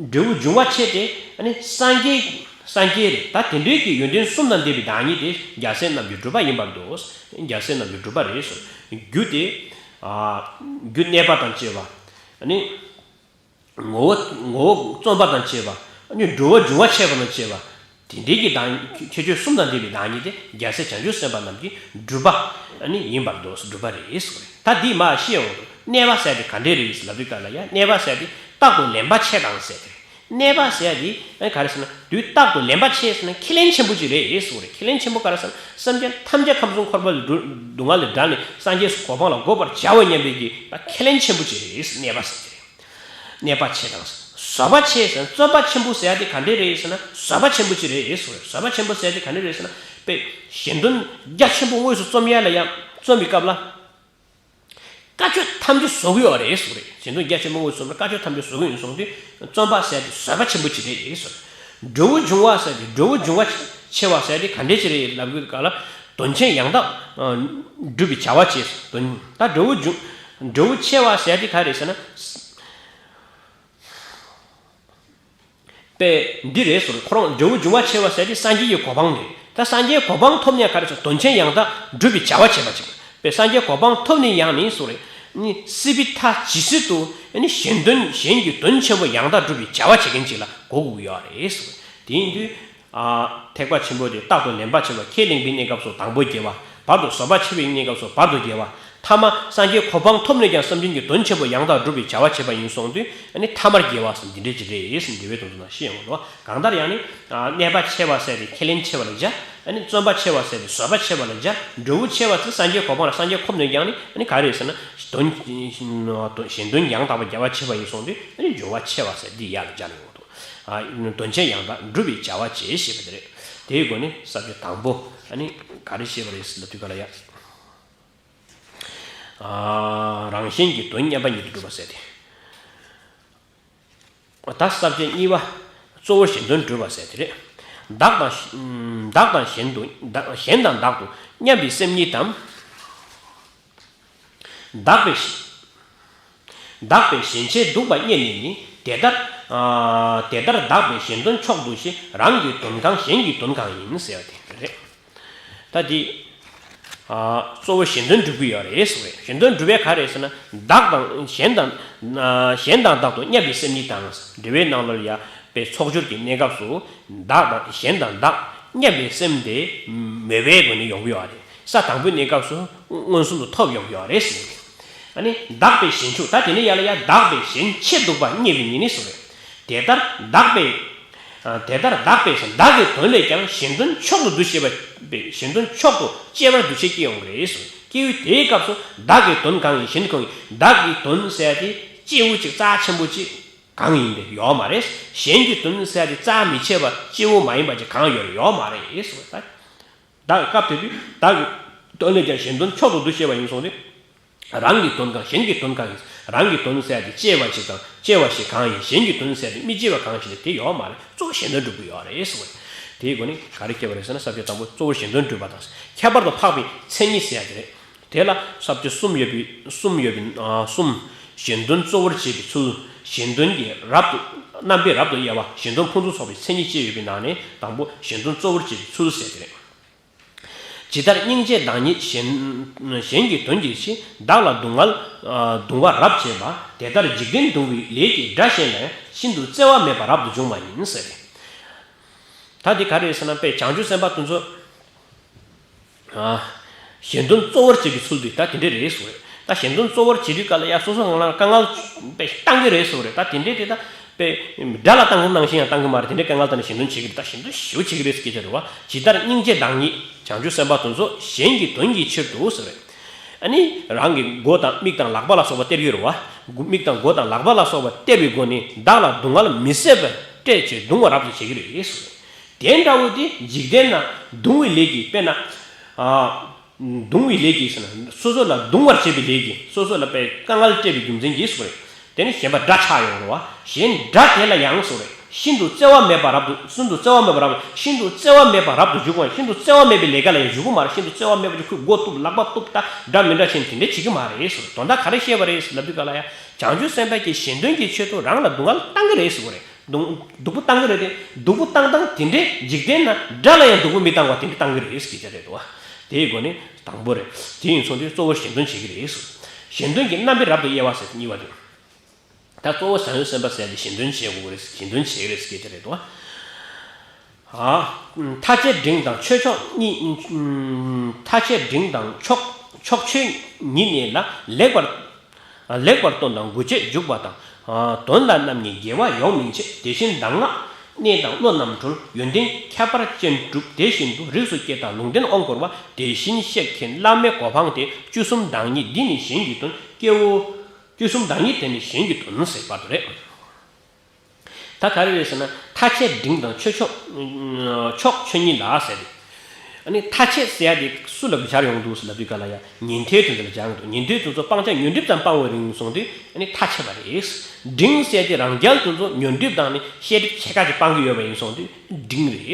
འབྲས་བུ་འབྱུང་བ་ཆེ་སྟེ། ཨ་ནི་སངས་རྒྱས། སངས་རྒྱས་རེད། ད་དེ་འདྲའི་གི་ཡོན་ཏན་གསུམ་དང་ལྡན་པའི་བདག་ཉིད་དེ་རྒྱལ་སྲས་རྣམས་ཀྱི་སྒྲུབ་པ་ཡིན་པར་འདོད། རྒྱལ་སྲས་རྣམས་ཀྱི་སྒྲུབ་པ་རེད་ཟེར། རྒྱུ་དེ། རྒྱུ་གནས་པ་དང་བཅས་པ། ངོ་བོ་ངོ་བོ་རྩོམ་པ་དང་བཅས་པ། འགྲོ་བ་འབྱུང་བ་ཆད་པ་དང་བཅས་པ། དེ་འདྲའི་གི་དང་ཁྱད་ཆོས་གསུམ་དང་ལྡན་པའི་བདག་ཉིད་དེ་རྒྱལ་སྲས་བྱང་ཆུབ་སེམས་དཔའ་རྣམས་ཀྱི་སྒྲུབ་པ་ཡིན་པར་འདོད། སྒྲུབ་པ་རེད་ཟེར་བ་རེད། ད་འདི་མ་ཤེས་འོང་དུ་གནས་པ་ཟེར་དེ་ག་འདྲས་རེད་ལབ་དུས་སྐབས་ལ་ཡ། གནས་པ་ཟེར་དེ་རྟག་ཏུ་ལེན་པ་ཆད་དང་ཟེར་དེ་རེད། གནས་པ་ཟེར་ཡ་དེ་ཨ་ག་རེ་ཟེར་ན། དུས་རྟག་ཏུ་ལེན་པ་ཆད་ཟེར་ན་ཁས་ལེན་ཆེན་པོ་ཅིག་རེད་ཟེར་བ་རེད། ཁས་ལེན་ཆེན་པོ་ག་རེ་ཟེར་ན། སེམས་ཅན་ཐམས་ཅད་ཁམས་གསུམ་འཁོར་བ་ལས་སྒྲོལ། སྡུག་བསྔལ་ལས་བསྒྲལ་ནས་སངས་རྒྱས་སུ་གོ་འཕང་ལ་འགོད་པར་བྱའོ་སྙམ་པའི་གི་ད་ཁས་ལེན་ཆེན་པོ་ཅིག་རེད། གནས་པ་ཟེར་དེ་རེད། གནས་པ་ཆད་དང་། བཟོད་པ་ཆད་ཟེར་ན། བརྩོན་པ་ཆེན་པོ་ཟེར་ཡ་དེ་ག་འདྲས་རེད་ཟེར་ན། བཟོད་པ་ཆེན་པོ་ཅིག་རེད་ཟེར་བ་རེད། བཟོད་པ་ཆེན་པོ་ཟེར་ཡ་དེ་ག་འདྲས་རེད་ཟེར་ན། དཔེ་གཞན་དོན་རྒྱ་ཆེན་པོ་དངོས་སུ་རྩོམ་ཡ་ལ་ཡང་རྩོམ་པའི་སྐབས་ལ། དཀའ་སྤྱད་ཐམས་ཅད་བཟོ་གི་ཡོད་རེད་ཟེར་བ་རེད། གཞན་དོན་རྒྱ་ཆེན་པོ་དངོས་སུ་རྩོམ་ན་དཀའ་སྤྱད་ཐམས་ཅད་བཟོ་གི་ཡིན་གསུངས་ཏེ། བརྩོན་པ་ཟེར་དེ་བཟོད་པ་ཆེན་པོ་ཅིག་རེད་ཟེར། འབྲས་བུ་འབྱུང་བ་ཟེར་དེ་འབྲས་བུ་འབྱུང་བ་ཆེ་བ་ཟེར་དེ་ག་འདྲས་ཅིག་རེད་ལབ་དུས་སྐབས་ལ། དོན་ཆེན་ཡང་དག་སྒྲུབ་པའི་བྱ་བ་བྱེད། དོན་ད་འབྲས་བུ་འབྱུང་། འབྲས་བུ་ཆེ་བ་ཟེར་དེ་ག་རེད་ཟེར་ན། དཔེ་འདི་རེད་ཟེར། ཁོ་རང་འབྲས་བུ་འབྱུང་བ་ཆེ་བ་ཟེར་དེ་སངས་རྒྱས་ཀྱི་གོ་འཕང་རེད། ད་སངས་རྒྱས་གོ་འཕང་ཐོབ་ནས་ག་རེ་ཟེར། དོན་ཆེན་ཡང་དག་སྒྲུབ་པའི་བྱ་བ་བྱེད་པ་ཅིག་དཔེ་སངས་རྒྱས་གོ་འཕང་ཐོབ་ནས་ཡང་ནི་ཟེར་རེད། ནི་སྲིད་པའི་མཐའ་ཇི་སྲིད་དུ་ནི་གཞན་དོན་གཞན་གྱི་དོན་ཆེན་པོ་ཡང་དག་སྒྲུབ་པའི་བྱ་བ་བྱེད་མཁན་ཅིག་ལ་གོ་དགོས་ཀྱི་ཡོད་རེད་ཟེར། དེ་ཡིན་དུས། ཨ། ཐེག་པ་ཆེན་པོ་དེ་རྟག་ཏུ་ལེན་པ་ཆེན་པོ་ཁས་ལེན་པའི་གནས་སྐབས་སུ་དང་པོ་དགེ་བ། བར་དུ་བཟོད་པ་ཆེ་བའི་གནས་སྐབས་སུ་བར་དུ་དགེ་བ། ཐ་མ་སངས་རྒྱས་གོ་འཕང་ཐོབ་ནས་ཀྱང་སེམས་ཅན་གྱི་དོན་ཆེན་པོ་ཡང་དག་སྒྲུབ་པའི་བྱ་བ་བྱེད་པ་ཡིན་གསུངས་དུས། ཨ་ནི་ཐ་མར་དགེ་བ་ཟེར་འདི་འདྲས་ཅིག་རེད་ཟེར། འགྲེལ་པའི་དོན་དུ་ན་ཤེས་ཡོང་གི་འདུག་གང་ལྟར་ཡང་ནི། ཨ། གནས་པ་ཆེ་བ་ཟེར་དེ་ཁས་ལེན་ཆེ་བ་ལ་བྱ། ཨ་ནི་བརྩོན་པ་ཆེ་བ་ཟེར་དེ་བཟོད་པ་ཆེ་བ་ལ་བྱ། འབྲས་བུ་ཆེ་བ་ཟེར་སངས་རྒྱས་གོ་འཕང་ལ་སངས་རྒྱས་ཁོབ་ནས་ཀྱང་ནི། ཨ་ནི་ག་རེ་ཟེར་ན། དོན། གཞན་དོན་ཡང་དག་པ་བྱ་བ་བྱེད་པ་ཡིན་གསུངས་དུས། ཨ་ནི་འབྱོར་བ་ཆེ་བ་ཟེར་འདི་ཡར་ལ་སྦྱར་ཡོང་གི་འདུག་ཨ། དོན་ཆེན་ཡང་དག་སྒྲུབ་པའི་བྱ་བ་བྱེད་ཞེས་པ་དེ་རེད། དེའི་སྒོ་ནས་ས་བཅད་དང་པོ། ཨ་ནི་ག་རེ་བཤད་པ་རེད་ཟེར་ལབ་དུས་སྐབས་ལ་ཡ། ཨ། རང་གཞན་གྱི་དོན་མཉམ་པ་ཉིད་དུ་སྒྲུབ་པ་ཟེར་ཏེ། ད་ས་བཅད་གཉིས་པ། གཙོ་བོར་གཞན་དོན་སྒྲུབ་པ་ཟེར་དེ་རེད། བདག་དང་། བདག་དང་གཞན་དུ། བདག་གཞན་དང་བདག་ཏུ་མཉམ་པའི་སེམས་ཉིད་དམ། བདག་པས། བདག་པས་གཞན་ཕྱིར་སྡུག་པ་རྙེད་ནས་ནི། དེ་ལྟར། ཨ། དེ་ལྟར་བདག་པས་གཞན་དོན་མཆོག་ཏུ་ཞི། རང་གི་དོན་གང་གཞན་གྱི་དོན་གང་ཡིན་ཟེར་བ་དེ་རེད། ད་འདི། ཨ། གཙོ་བོ་གཞན་དོན་སྒྲུབ་ཀྱི་ཡོད་རེད་ཟེར་བས། གཞན་དོན་སྒྲུབ་པའི་ག་རེ་ཟེར་ན། བདག་དང་གཞན་དང་། ཨ། གཞན་དང་བདག་ཏུ་མཉམ་པའི་སེམས་ཉིད་དང་། འགྲེལ་པའི་ནང་ལ་ཡ། དཔེ་ཚོགས་སྦྱོར་གྱི་གནས་སྐབས་སུ། བདག་དང་གཞན་དང་བདག་མཉམ་པའི་སེམས་དེ་མོས་པའི་སྒོ་ནས་ཡོང་གི་ཡོད་རེད། ས་དང་པོའི་གནས་སྐབས་སུ་མངོན་སུམ་དུ་ཐོབ་ཡོང་གི་ཡོད་རེད་ཟེར་བས། ཨ་ནི་བདག་པས་གཞན་ཕྱིར། ད་དེ་ནས་ཡར་ལ་ཡ། བདག་པས་གཞན་ཕྱིར་སྡུག་པ་རྙེད་པའི་ཉིད་ནི་ཟེར་བས། དེ་ལྟར་བདག་པས། ཨ། དེ་ལྟར་བདག་པས་བདག་གི་དོན་ལས་ཀྱང་གཞན་དོན་མཆོག་ཏུ་འདུ་ཤེས་པ། གཞན་དོན་མཆོག་ཏུ་སྐྱེ་བར་འདུ་ཤེས་སྐྱེ་ཡོང་གི་རེད་ཟེར། སྐྱེ་བའི་དེའི་སྐབས་སུ་བདག་གི་དོན་གང་ཡིན་གཞན་གང་ཡིན། བདག་གི་དོན་ཟེར་དེ་སྐྱེ་བོ་ཅིག་རྩ་ཆེན་པོ་ཅིག་གང་ཡིན་དེ་ཡོད་མ་རེད། གཞན་གྱི་དོན་ཟེར་དེ་རྩ་མི་ཆེ་བ་སྐྱེ་བོ་མ་ཡིན་པ་ཅིག་གང་ཡོད་ཡོད་མ་རེད་ཟེར་བ། ད་བདག་སྐབས་དེ་དུས་བདག་གི་དོན་ལས་ཀྱང་གཞན་དོན་མཆོག་ཏུ་འདུ་ཤེས་པ་ཡིན་སོང་སྟེ། རང་གི་དོན་གང་གཞན་གྱི་དོན་གང་ཡིན། རང་གི་དོན་ཟེར་ཡ་དེ་གཅེས་པ་ཞིག་དང་གཅེས་པ་ཞིག་གང་ཡིན། གཞན་གྱི་དོན་ཟེར་ཡ་དེ་མི་གཅེས་པ་གང་ཞིག་དེ་ཡོད་མ་རེད། གཙོ་བོ་གཞན་དོན་སྒྲུབ་ཀྱི་ཡོད་རེད་ཟེར་བ་རེད། དེའི་སྒོ་ནས་ག་རེ་སྐྱེ་བ་རེད་ཟེར་ན། ས་བཅད་དང་པོ་གཙོ་བོར་གཞན་དོན་སྒྲུབ་པ་དང་། ཁྱད་པར་དུ་འཕགས་པའི་མཚན་ཉིད་ཟེར་ཡ་དེ་རེད། དེ་ལ་ས་བཅད་གསུམ་ཡོད་པའི། གསུམ་ཡོད་པའི། ཨ། གསུམ། གཞན་དོན་གཙོ་བོར་བྱེད་པའི་ཚུལ། གཞན་དོན་གྱི་རབ་ཏུ། རྣམ་པའི་རབ་ཏུ་དབྱེ་བ། གཞན་དོན་ཕུན་སུམ་ཚོགས་པའི་མཚན་ཉིད་བཅས་ཡོད་པའི་ནང་ནས་དང་པོ་གཞན་དོན་གཙོ་བོར་བྱེད་པའི་ཚུལ་ཟེར་དེ་རེད། ཇི་ལྟར་སྙིང་རྗེ་བདག་ཉིད་གཞན། གཞན་གྱི་དོན་གྱིས་ཕྱི། བདག་ལ་སྡུག་བསྔལ། ཨ། གདུང་བ་རབ་བྱེད་པ། དེ་ལྟར་འཇིག་རྟེན་གདུང་བའི་ལས་ཀྱི་དགྲ་གཞན་ལ་ཡང་ཤིན་ཏུ་བརྩེ་བ་མེད་པ་རབ་ཏུ་འབྱུང་བ་ཡིན་ཟེར་ཏེ། ད་འདི་ག་རེ་རེད་ཟེར་ན། དཔེ་བྱང་ཆུབ་སེམས་དཔའ་དེ་ཚོ། ཨ། གཞན་དོན་གཙོ་བོར་བྱེད་པའི་ཚུལ་འདི་ད་དེ་འདྲས་རེད་ཟེར་བས། ད་གཞན་དོན་གཙོ་བོར་བྱེད་དུས་སྐབས་ལ་ཡ་སོ་སོ་རང་ལ་དཀའ་ངལ་དཔེ་བཏང་གི་རེད་ཟེར་བ་རེད། ད་དེ་འདྲས་དེ་ད་དཔེ་དགྲ་ལ་བཏང་གི་ནང་བཞིན་ཡང་བཏང་གི་མ་རེད། དེ་འདྲས་དཀའ་ངལ་བཏང་ནས་གཞན་དོན་བྱེད་ཀྱི་རེད། ད་གཞན་དོན་ཞེ་པོ་བྱེད་ཀྱི་རེད་ཟེར་སྐད་ཆ་རེད་བ། ཇི་ལྟར་སྙིང་རྗེ་བདག་ཉིད་བྱང་ཆུབ་སེམས་དཔའ་དེ་ཚོ་གཞན་གྱི་དོན་གྱི་ཕྱིར་དུ་ཟེར་བས། ཨ་ནི་རང་གི་མགོ་དང་མིག་དང་ལག་པ་ལ་སོགས་པ་སྟེར་གྱི་རེད་བ། མིག་དང་མགོ་དང་ལག་པ་ལ་སོགས་པ་སྟེར་བའི་སྒོ་ནས་བདག་ལ་སྡུག་བསྔལ་མི་བཟད་པ་སྤྲད་བྱས་གདུང་བ་རབ་ཏུ་བྱེད་ཀྱི་རེད་ཟེར་བས། དེ་འདྲ་བོ་དེ་འཇིག་རྟེན་ན་གདུང་བའི་ལས་ཀྱིས། དཔེར་ན། ཨ། གདུང་བའི་ལས་ཀྱིས་ཟེར་ན་སོ་སོ་ལ་གདུང་བར་བྱེད་པའི་ལས་ཀྱིས། སོ་སོ་ལ་དཔེ་དཀའ་ངལ་སྤྲད་པའི་རྒྱུ་མཚན་གྱིས་ཟེར་བ་རེད། དེ་ནི་གཞན་པ་དགྲ་ཆགས་ཡོང་རེད་བ། གཞན་དགྲ་དེ་ལ་ཡང་ཟེར་བ་རེད། ཤིན་ཏུ་བརྩེ་བ་མེད་པ་རབ་ཏུ། ཤིན་ཏུ་བརྩེ་བ་མེད་པ་རབ་ཏུ། ཤིན་ཏུ་བརྩེ་བ་མེད་པ་རབ་ཏུ་འཇུག་པ། ཤིན་ཏུ་བརྩེ་བ་མེད་པའི་ལས་ཀ་ལ་ཡང་འཇུག་གི་མ་རེད། ཤིན་ཏུ་བརྩེ་བ་མེད་པ་ཅིག་ཁོས་མགོ་གཏུབ་ལག་པ་གཏུབ། ད་འདྲ་མི་འདྲ་བྱས་ནས་དེ་འདྲ་བྱེད་ཀྱི་མ་རེད་ཟེར་བ་རེད། དོན་དག་ག་རེ་བཤད་པ་རེད་ལབ་དུས་སྐབས་ལ་ཡང་། བྱང་ཆུབ་སེམས་དཔའ་གྱིས་གཞན་དོན་གྱི་ཆེད་དུ་རང་ལ་སྡུག་བསྔལ་བཏང་གི་རེད་ཟེར་བ་རེད། སྡུག་སྡུག་པོ་བཏང་གི་རེད་དེ། སྡུག་པོ་བཏང་སྟངས་དེ་འདྲས་འཇིག་རྟེན་ན་དགྲ་ལ་ཡང་སྡུག་པོ་མི་བཏང་བ་དེ་འདྲས་བཏང་གི་རེད་ཟེར་གྱི་རེད་དོ། དེའི་སྒོ་ནས་དང་པོ་རེད། དེ་ཡིན་སོང་དུས་གཙོ་བོ་གཞན་དོན་བྱེད་ཀྱི་རེད་ཟེར། གཞན་དོན་གྱི་རྣམ་པའི་རབ་ཏུ་དབྱེ་བ་ཟེར་གཉིས་པ་དེ། ད་གཙོ་བོ་བྱང་ཆུབ་སེམས་དཔའ་ཟེར་ཡ་དེ་གཞན་དོན་བྱེད་དགོས་རེད། གཞན་དོན་བྱེད་ཀྱི་རེད་ཟེར་སྐད་ཆ་རེད་དོ། ཨ། ཐ་ཆད་འབྲིང་དང་ཕྱོགས་ཆོས་གཉིས། ཐ་ཆད་འབྲིང་དང་ཕྱོགས་ཕྱོགས་ཆོས་ཉིད་ནི་ལ་ལེགས་པར། ལེགས་པར་སྟོན་དང་དགུ་བྱས་འཇུག་པ་དང་། དོན་ལ་རྣམ་གཉིས་དགེ་བ་ཡོངས་སྨིན་བྱེད། དེ་བཞིན་གདམས་ངག་གནད་དང་བློ་རྣམ་གྲོལ། ཡོན་ཏན་ཁྱད་པར་ཅན་གྲུབ། དེ་བཞིན་དུ་རིགས་སུ་སྐྱེ་དང་ལུང་བསྟན་དབང་བསྐུར་བ། དེ་བཞིན་གཤེགས་མཁྱེན་བླ་མའི་གོ་འཕང་སྟེ། བཅུ་གསུམ་བདག་ཉིད་འདི་ནི་གཞན་གྱི་དོན། སྐྱེ་བོ། བཅུ་གསུམ་བདག་ཉིད་དེ་ནི་གཞན་གྱི་དོན་ཟེར་བར་དུ་རེད། ད་ག་རེ་རེད་ཟེར་ན། ཐ་ཆད་འབྲིང་དང་ཕྱོགས་ཕྱོགས་ཕྱོགས་ཆོས་ཉིད་ལ་ཟེར་ཏེ། ཨ་ནི་ཐ་ཆད་ཟེར་ཡ་དེ་སུ་ལ་སྦྱར་ཡོང་འདུག་ཟེར་ལབ་དུས་ག་ལ་ཡ། ཉན་ཐོས་དེ་ཚོ་ལ་སྦྱར་ཡོང་འདུག་ཉན་ཐོས་དེ་ཚོ་སྤང་བྱ་ཉོན་སྒྲིབ་ཙམ་སྤང་བའི་རིང་སོང་དུས་ཨ་ནི་ཐ་ཆད་པ་རེད། འབྲིང་ཟེར་ཡ་དེ་རང་རྒྱལ་དེ་ཚོ་ཉོན་སྒྲིབ་དང་ནི་ཤེས་སྒྲིབ་ཕྱེད་ཀ་ཅིག་སྤང་གི་ཡོད་པ་ཡིན་སོང་དུས་འབྲིང་རེད།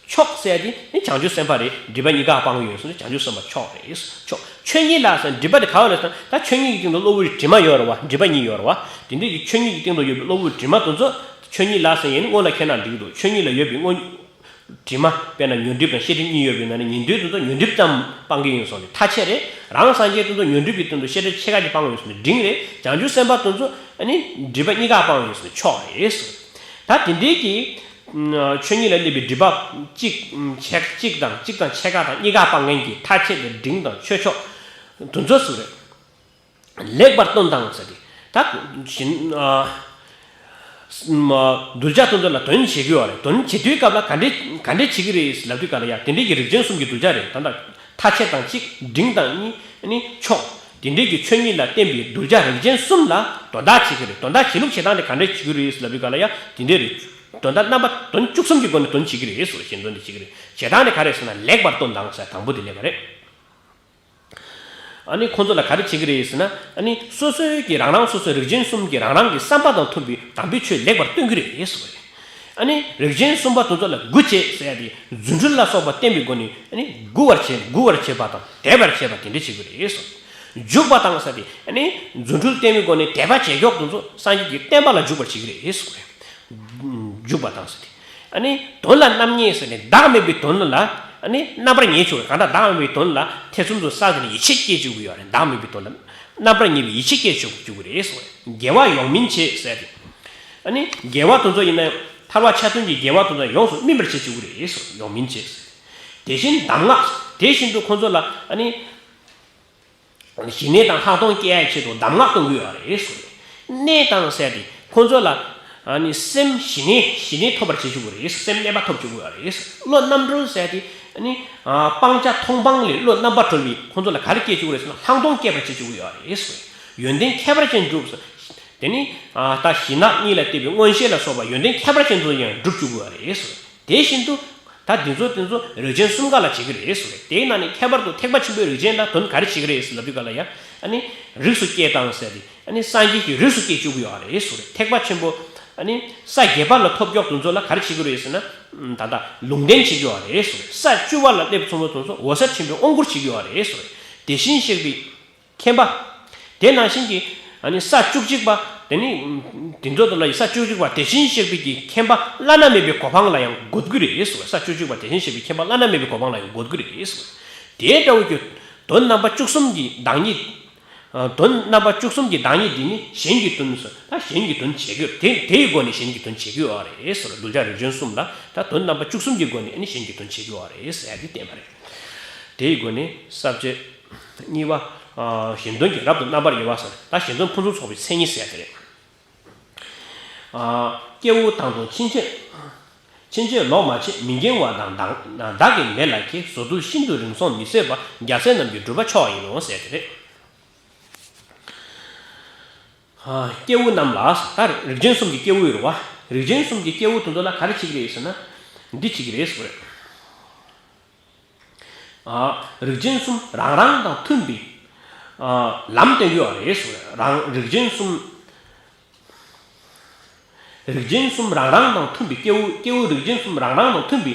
ཕྱོགས་ཟེར་ཡ་དེ་ནི་བྱང་ཆུབ་སེམས་དཔའ་རེད། སྒྲིབ་པ་གཉིས་ཀ་སྤང་གི་ཡོད་སོང་དུས་བྱང་ཆུབ་སེམས་དཔའ་ཕྱོགས་རེད། ཕྱོགས་ཆོས་ཉིད་ལ་ཟེར་སྒྲིབ་པ་དེ་ག་བ་ལ་ཟེར་ན། ད་ཆོས་ཉིད་ཀྱི་སྟེང་དུ་གློ་བུར་དྲི་མ་ཡོད་རེད་བ། སྒྲིབ་པ་གཉིས་ཡོད་རེད་བ། དེ་འདྲ་གི་ཆོས་ཉིད་ཀྱི་སྟེང་དུ་ཡོད་པའི་གློ་བུར་དྲི་མ་དེ་ཚོ་ཆོས་ཉིད་ལ་ཟེར་ཡ་ནི་སྔོན་ལ་ཁས་ན་འགྲིག་གི་འདུག་ཆོས་ཉིད་ལ་ཡོད་པའི་དངོས་དྲི་མ། དཔེར་ན་ཉོན་སྒྲིབ་དང་ཤེས་སྒྲིབ་གཉིས་ཡོད་པའི་ནང་ནས་ཉན་ཐོས་དེ་ཚོ་ཉོན་སྒྲིབ་ཙམ་སྤང་གི་ཡིན་སོང་ནས་ཐ་ཆད་རེད། རང་སངས་རྒྱས་དེ་ཚོ་ཉོན་སྒྲིབ་ཀྱི་སྟེང་དུ་ཤེས་སྒྲིབ་ཕྱེད་ཀ་ཅིག་སྤང་གི་ཡིན་སོང་ནས་འབྲིང་རེད། བྱང་ཆུབ་སེམས་དཔའ་དེ་ཚོ་ཨ་ནི་སྒྲིབ་པ་གཉིས་ཀ་སྤང་གི་ཡིན་སོང་ནས་ཕྱོགས་རེད། ད་དེ་འདྲའི་གི་ཆོས་ཉིད་ལ་སླེབས་པའི་སྒྲིབ་པ་གཅིག་ཕྱེད་གཅིག་དང་གཅིག་དང་ཕྱེད་ཀ་དང་གཉིས་ཀ་སྤང་མཁན་གྱི་ཐ་ཆད་དེ་འབྲིང་དང་ཕྱོགས་ཆོས་དེ་ཚོ་སུ་རེད། ལེགས་པར་སྟོན་དང་ཟེར་ཏེ། ད་གཞན་ཨ་གདུལ་བྱ་དེ་ཚོ་ལ་དོན་བྱེད་ཀྱི་ཡོད་རེད། དོན་བྱེད་དུས་སྐབས་ལ་ག་འདྲས་ག་འདྲས་བྱེད་ཀྱི་རེད་ལབ་དུས་ག་ལ་ཡ། དེ་འདྲས་ཀྱི་རིགས་ཅན་གསུམ་གྱི་གདུལ་བྱ་རེད། ད་ལྟ་ཐ་ཆད་དང་གཅིག་འབྲིང་དང་གཉིས་ནི་ཕྱོགས། དེ་འདྲས་ཀྱི་ཆོས་ཉིད་ལ་བརྟེན་པའི་གདུལ་བྱ་རིགས་ཅན་གསུམ་ལ་དོན་དག་བྱེད་ཀྱི་རེད། དོན་དག་བྱེད་ལུགས་བྱེད་སྟངས་དེ་ག་འདྲས་བྱེད་ཀྱི་རེད་ལབ་དུས་ག་ལ་ཡ། དེ་འདྲས་རེད། དོན་དག་རྣམ་པ་དོན་བཅུ་གསུམ་གྱི་སྒོ་ནས་དོན་བྱེད་ཀྱི་རེད་ཟེར། གཞན་དོན་དེ་བྱེད་ཀྱི་རེད། བྱེད་སྟངས་དེ་ག་རེ་ཟེར་ན་ལེགས་པར་སྟོན་དང་ཟེར་དང་པོ་དེ་ལེགས་པ་རེད། ཨ་ནི་ཁོང་ཚོ་ལ་ག་རེ་བྱེད་ཀྱི་རེད་ཟེར་ན། ཨ་ནི་སོ་སོའི་གི་རང་རང་སོ་སོའི་རིགས་ཅན་གསུམ་གྱི་རང་རང་གི་བསམ་པ་དང་མཐུན་པའི་དམ་པའི་ཆོས་ལེགས་པར་སྟོན་གྱི་རེད་ཟེར་བ་རེད། ཨ་ནི་རིགས་ཅན་གསུམ་པ་དེ་ཚོ་ལ་དགུ་བྱས་ཟེར་ཡ་དེ་རྫུ་འཕྲུལ་ལ་སོགས་པ་བསྟན་པའི་སྒོ་ནས་ཨ་ནི་མགུ་བར་བྱེད་མགུ་བར་བྱེད་པ་དང་དད་པར་བྱེད་པ་དེ་འདྲ་བྱེད་ཀྱི་རེད་ཟེར། འཇུག་པ་དང་ཟེར་ཏེ་ཨ་ནི་རྫུ་འཕྲུལ་བསྟན་པའི་སྒོ་ནས་དད་པ་བྱེད་མགྱོགས་དེ་ཚོ་སངས་རྒྱས་ཀྱི་བསྟན་པ་ལ་འཇུག་པར་བྱེད་ཀྱི་རེད་ཟེར་བ་རེད། འཇུག་པ་དང་ཟེར་ཏེ། ཨ་ནི་དོན་ལ་རྣམ་གཉིས་ཟེར་ནས་བདག་མེད་པའི་དོན་ལ་ཨ་ནི་རྣམ་པར་ངེས་བྱུང་བ། གང་ལྟར་བདག་མེད་པའི་དོན་ལ་ཐེ་ཚོམ་དང་བསམ་གྱི་ནས་ཡིད་ཆེས་སྐྱེ་བཅུག་གི་ཡོད་རེད། བདག་མེད་པའི་དོན་ལ་རྣམ་པར་ངེས་པའི་ཡིད་ཆེས་སྐྱེ་བཅུག་གི་རེད་ཟེར་བ་རེད། དགེ་བ་ཡོངས་སྨིན་བྱེད་ཟེར་ཏེ། ཨ་ནི་དགེ་བ་དེ་ཚོ་ཡིན་ན་ཐར་པ་ཆ་མཐུན་གྱི་དགེ་བ་དེ་ཚོ་ཡོངས་སུ་སྨིན་པར་བྱེད་བཅུག་གི་རེད་ཟེར། ཡོངས་སྨིན་བྱེད་ཟེར། དེ་བཞིན་གདམས་ངག་དེ་བཞིན་དུ་ཁོང་ཚོ་ལ་ཨ་ནི། ཞི་གནས་དང་ལྷག་མཐོང་སྐྱེ་ཡག་ཆེད་དུ་གདམས་ངག་གཏོང་གི་ཡོད་རེད་ཟེར། གནད་དང་ཟེར་ཏེ་ཁོང་ཚོ་ལ་ཨ་ནི་སེམས་ཞི་གནས་ཞི་གནས་ཐོབ་པར་བྱེད་བཅུག་གི་རེད། སེམས་གནས་པ་ཐོབ་བཅུག་གི་ཡོད་རེད། བློ་རྣམ་གྲོལ་ཟེར་ཏེ་ཨ་ནི་སྤང་བྱ་མཐོང་སྤང་ལས་བློ་རྣམ་པ་གྲོལ་བའི་ཁོང་ཚོ་ལ་ག་རེ་སྐྱེ་བཅུག་གི་རེད་ཟེར་ན་ལྷག་མཐོང་སྐྱེ་བར་བྱེད་བཅུག་གི་ཡོད་རེད་ཟེར། ཡོན་ཏན་ཁྱད་པར་ཅན་གྲུབ་ཟེར། དེ་ནི་ད་ཞི་གནས་གཉིས་ལ་བརྟེན་པའི་མངོན་ཤེས་ལ་སོགས་པ་ཡོན་ཏན་ཁྱད་པར་ཅན་དུ་ཡང་གྲུབ་བཅུག་གི་ཡོད་རེད་ཟེར། དེ་བཞིན་དུ། ད་འདི་ཚོ་དེ་ཚོ་རིགས་ཅན་གསུམ་ཀ་ལ་བྱེད་ཀྱི་རེད་ཟེར་བས། དེའི་ནང་ནས་ཁྱད་པར་དུ་ཐེག་པ་ཆེན་པོའི་རིགས་ཅན་ལ་དོན་ག་རེ་བྱེད་ཀྱི་རེད་ཟེར་ལབ་དུས་ག་ལ་ཡ། ཨ་ནི་རིགས་སུ་སྐྱེ་དང་ཟེར་ཏེ་ཨ་ནི་སངས་རྒྱས་ཀྱི་རིགས་སུ་སྐྱེ་བཅུག་གི་ཡོད་རེད་ཟེར་བས། ཐེག་པ་ཆེན་པོ་ཨ་ནི་ས་བརྒྱད་པ་ལ་ཐོབ་མགྱོགས་དེ་ཚོ་ལ་ག་རེ་བྱེད་ཀྱི་རེད་ཟེར་ན། ད་ལྟ་ལུང་བསྟན་བྱེད་ཀྱི་ཡོད་རེད་ཟེར་བས། ས་བཅུ་པ་ལ་སླེབས་ཚུན་ཚོད་དེ་ཚོ་འོད་གསལ་ཆེན་པོའི་དབང་བསྐུར་བྱེད་ཀྱི་ཡོད་རེད་ཟེར་བས། དེ་བཞིན་གཤེགས་པའི་མཁྱེན་པ། དེ་ནང་བཞིན་གྱི་ཨ་ནི་ས་བཅུ་གཅིག་པ་དེ་ནི་དེ་ཚོ་དེ་ལ་ས་བཅུ་གཅིག་པ་དེ་བཞིན་གཤེགས་པའི་གི་མཁྱེན་པ་བླ་ན་མེད་པའི་གོ་འཕང་ལ་ཡང་འགོད་ཀྱི་རེད་ཟེར་བ། ས་བཅུ་གཅིག་པ་དེ་བཞིན་གཤེགས་པའི་མཁྱེན་པ་བླ་ན་མེད་པའི་གོ་འཕང་ལ་ཡང་འགོད་ཀྱི་རེད་ཟེར་བ། དེ་འདྲ་བོ་གི་དོན་རྣམ་པ་བཅུ་གསུམ་གྱི་བདག་ཉིད། དོན་རྣམ་པ་བཅུ་གསུམ་གྱི་བདག་ཉིད་འདི་ནི་གཞན་གྱི་དོན་ཟེར། ད་གཞན་གྱི་དོན་བྱེད་ཀྱི་ཡོད་དེ་དེའི་སྒོ་ནས་གཞན་གྱི་དོན་བྱེད་ཀྱི་ཡོད་རེད་ཟེར་བ། གདུལ་བྱ་རིགས་ཅན་གསུམ་ལ་ད་དོན་རྣམ་པ་བཅུ་གསུམ་གྱི་སྒོ་ནས་ནི་གཞན་གྱི་དོན་བྱེད་ཀྱི་ཡོད་རེད་ཟེར་ཡ་དེ་བསྟན་པ་རེད། དེའི་སྒོ་ནས་ས་བཅད་གཉིས་པ། གཞན་དོན་གྱི་རབ་ཏུ་རྣམ་པར་དབྱེ་བ་ཟེར། ད་གཞན་དོན་ཕུན་སུམ་ཚོགས་པའི་མཚན་ཉིད་ཟེར་ཡ་དེ་རེད། སྐྱེ་བོ་དང་དུ་ཕྱིན་ཆད། ཕྱིན་ཆད་ལོག་མ་བྱེད་མི་འགྱིང་བ་དང་། བདག་བདག་གིས་མེད་ལ་ཁྱེར། བཟོ་རྡུལ་ཤིན་ཏུ་རིང་སོང་མི་བཟད་པ། རྒྱལ་སྲས་རྣམས་ཀྱི་སྒྲུབ་པ་མཆོག་ཡིན་ནོ་ཟེར་ཡ་དེ་རེད། སྐྱེ་བོ་རྣམས་ལ། ད་རིགས་ཅན་གསུམ་གྱི་སྐྱེ་བོ་ཡོད་རེད་བ། རིགས་ཅན་གསུམ་གྱི་སྐྱེ་བོ་དེ་ཚོ་ལ་ག་རེ་བྱེད་ཀྱི་རེད་ཟེར་ན། འདི་བྱེད་ཀྱི་རེད་ཟེར་བ་རེད། རིགས་ཅན་གསུམ་རང་རང་དང་མཐུན་པའི་ལམ་སྟོན་གྱི་ཡོད་རེད་ཟེར་བ་རེད། རང་རིགས་ཅན་གསུམ། རིགས་ཅན་གསུམ་རང་རང་དང་མཐུན་པའི་སྐྱེ་བོ། སྐྱེ་བོ་རིགས་ཅན་གསུམ་རང་རང་དང་མཐུན་པའི་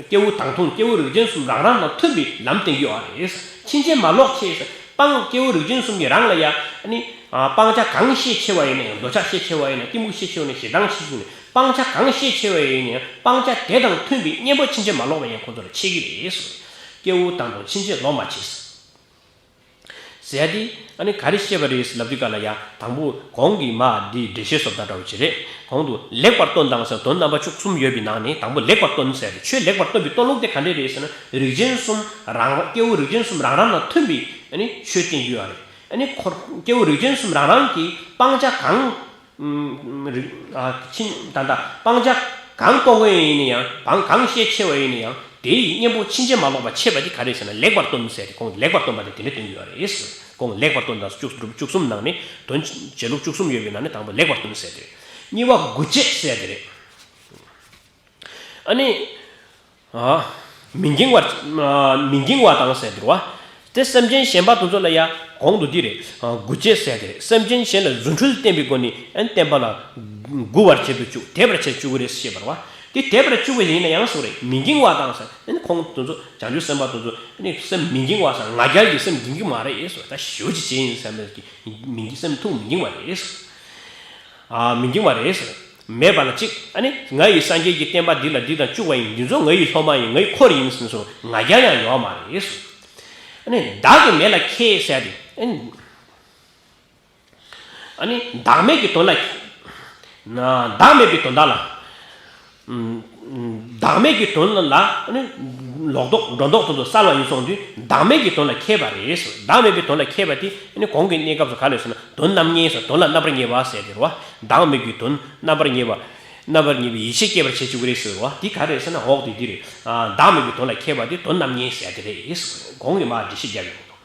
སྐྱེ་བོ་དང་མཐུན། སྐྱེ་བོ་རིགས་ཅན་གསུམ་རང་རང་དང་མཐུན་པའི་ལམ་སྟོན་གྱི་ཡོད་རེད། ཕྱིན་ཆད་མ་ལོག་ཅེས་སྤང་། སྐྱེ་བོ་རིགས་ཅན་གསུམ་གྱིས་རང་ལ་ཡ། ཨ་ནི། སྤང་བྱ་གང་ཤས་ཆེ་བ་ཡིན་ན་ཡང་། འདོད་ཆགས་ཤས་ཆེ་བ་ཡིན་ན། གཏི་མུག་ཤས་ཆེ་བ་ཡིན་ན། ཞེ་སྡང་ཤས་ཆེ་བ་ཡིན་ན། སྤང་བྱ་གང་ཤས་ཆེ་བ་ཡིན་ན་ཡང་། སྤང་བྱ་དེ་དང་མཐུན་པའི་གཉེན་པོ་ཕྱིན་ཆད་མ་ལོག་པ་ཡང་ཁོ་ཚོ་ལ་འཆད་ཀྱི་རེད། སྐྱེ་བོ་དང་དུ་ཕྱིན་ཆད་ལོག་མ་བྱེད། ཟེར་ཡ་དེ་ཨ་ནི་ག་རེ་བཤད་པ་རེད་ལབ་དུས་ག་ལ་ཡ། དང་པོ་གོང་གི་མ་འདི་འགྲེལ་བཤད་བཟོ་ལྟ་འདྲ་བོ་ཅིག་རེད། གོང་དུ་ལེགས་པར་སྟོན་དང་ཟེར་དོན་རྣམ་པ་བཅུ་གསུམ་ཡོད་པའི་ནང་ནས་དང་པོ་ལེགས་པར་སྟོན་ཟེར་ཏེ། ཆོས་ལེགས་པར་སྟོན་པའི་སྟོན་ལུགས་དེ་ག་འདྲས་རེད་ཟེར་ན། རིགས་ཅན་གསུམ་རང་རང་སྐྱེ་བོ་རིགས་ཅན་གསུམ་རང་རང་དང་མཐུན་པའི་ཨ་ནི་ཆོས་བསྟན་རྒྱུ་ཡོད་རེད། ཨ་ནི་ཁོ་སྐྱེ་བོ་རིགས་ཅན་གསུམ་རང་རང་གི་སྤང་བྱ་གང་ཨུམ། རིགས་ཨ་ཕྱིན་ད་ལྟ་སྤང་བྱ་གང་སྤོང་དགོས་ཡིན་ན་ཡང་། གང་གང་ཤས་ཆེ་བ་ཡིན་ན་ཡང་། དེ་ཡི་གཉེན་པོ་ཕྱིན་ཅི་མ་ལོག་པ་ཕྱེད་པ་དེ་ག་རེ་ཟེར་ན། ལེགས་པར་སྟོན་ཟེར་ཏེ། གོང་ལེགས་པར་སྟོན་པ་དེ་དེ་འདྲ་སྟོན་གྱི་ཡོད་རེད། གོང་ལེགས་པར་སྟོན་དང་བཅུ་བཅུ་གསུམ་ནང་ནས་དོན་བྱེད་ལུགས་བཅུ་གསུམ་ཡོད་པའི་ནང་ནས་དང་པོ་ལེགས་པར་སྟོན་ཟེར་ཏེ། གཉིས་པ་དགུ་བྱེད་ཟེར་ཏེ་རེད། ཨ་ནི། ཨ། མི་འགྱིང་བར། ཨ། མི་འགྱིང་བ་དང་ཟེར་དེ་རེད་བ། དེ་སེམས་ཅན་གཞན་པ་དེ་ཚོ་ལ་ཡ་གོང་དུ་འདི་རེད། ཨ། དགུ་བྱེད་ཟེར་དེ་རེད། སེམས་ཅན་གཞན་ལ་རྫུ་འཕྲུལ་བསྟན་པའི་སྒོ་ནས་ཨན་བསྟན་པ་ལ་མགུ་བར་བྱེད་དུ་བཅུག་དད་པར་བྱེད་བཅུག་གི་རེད་ཞེས་པ་རེད་བ། དེ་དད་པར་བཅུག་པ་ཡིན་ན་ཡང་སོ་རེད། མི་འགྱིང་བ་དང་ཟེར། ཨན་ཁོང་དེ་ཚོ་བྱང་ཆུབ་སེམས་དཔའ་དེ་ཚོ་ཨ་ནི་སེམས་མི་འགྱིང་བ་ཟེར། ང་རྒྱལ་གྱི་སེམས་འགྱིང་གི་མ་རེད་ཟེར། ད་ཞེ་པོ་ཅིག་བྱས་ཡིན་ཟེར་མེད་ཀྱི་མི་འགྱིང་སེམས་ཐུགས་མི་འགྱིང་བ་རེད་ཟེར། ཨ། མི་འགྱིང་བ་རེད་ཟེར། མེད་པ་ལ་གཅིག་ཨ་ནི་ང་ཡི་སངས་རྒྱས་ཀྱི་བསྟན་པ་འདི་ལ་འདི་དང་བཅུག་པ་ཡིན། འདི་ཚོ་ང་ཡི་སློབ་མ་ཡིན། ང་ཡི་འཁོར་ཡིན་ཟེར་ནས་སོ་ང་རྒྱལ་ཡང་ཡོད་མ་རེད་ཟེར། ཨ་ནི་བདག་གི་མེད་ལ་ཁྱེད་ཟེར་ཏེ། ཨ་ནི་ཨ་ནི་བདག་མེད་ཀྱི་དོན་ལ། ན་བདག་མེད་པའི་དོན་དག་ལ། ཨུམ། བདག་མེད་ཀྱི་དོན་ལ་ཨ་ནི་ལོག་རྟོག་སྒྲོ་འདོགས་དེ་ཚོ་བསལ་བ་ཡིན་སོང་དུས་བདག་མེད་ཀྱི་དོན་ལ་མཁས་པ་རེད་ཟེར། བདག་མེད་པའི་དོན་ལ་མཁས་པ་དེ་ཨ་ནི་གོང་གི་གནས་སྐབས་སུ་ག་རེ་ཟེར་ན། དོན་རྣམ་ངེས་ཟེར། དོན་ལ་རྣམ་པར་ངེས་པ་ཟེར་དེ་རེད་བ། བདག་མེད་ཀྱི་དོན་རྣམ་པར་ངེས་པ། རྣམ་པར་ངེས་པའི་ཡིད་ཆེས་སྐྱེད་པར་བྱེད་བཅུག་གི་རེད་ཟེར་བ། འདི་ག་རེ་ཟེར་ན། འོག་དེ་འདི་རེད། ཨ། བདག་མེད་ཀྱི་དོན་ལ་མཁས་པ་དེ་དོན་རྣམ་ངེས་ཟེར་དེ་རེད། གོང་གི་མ་འགྲེལ་བཤད་རྒྱབ་ཡོང་དུས།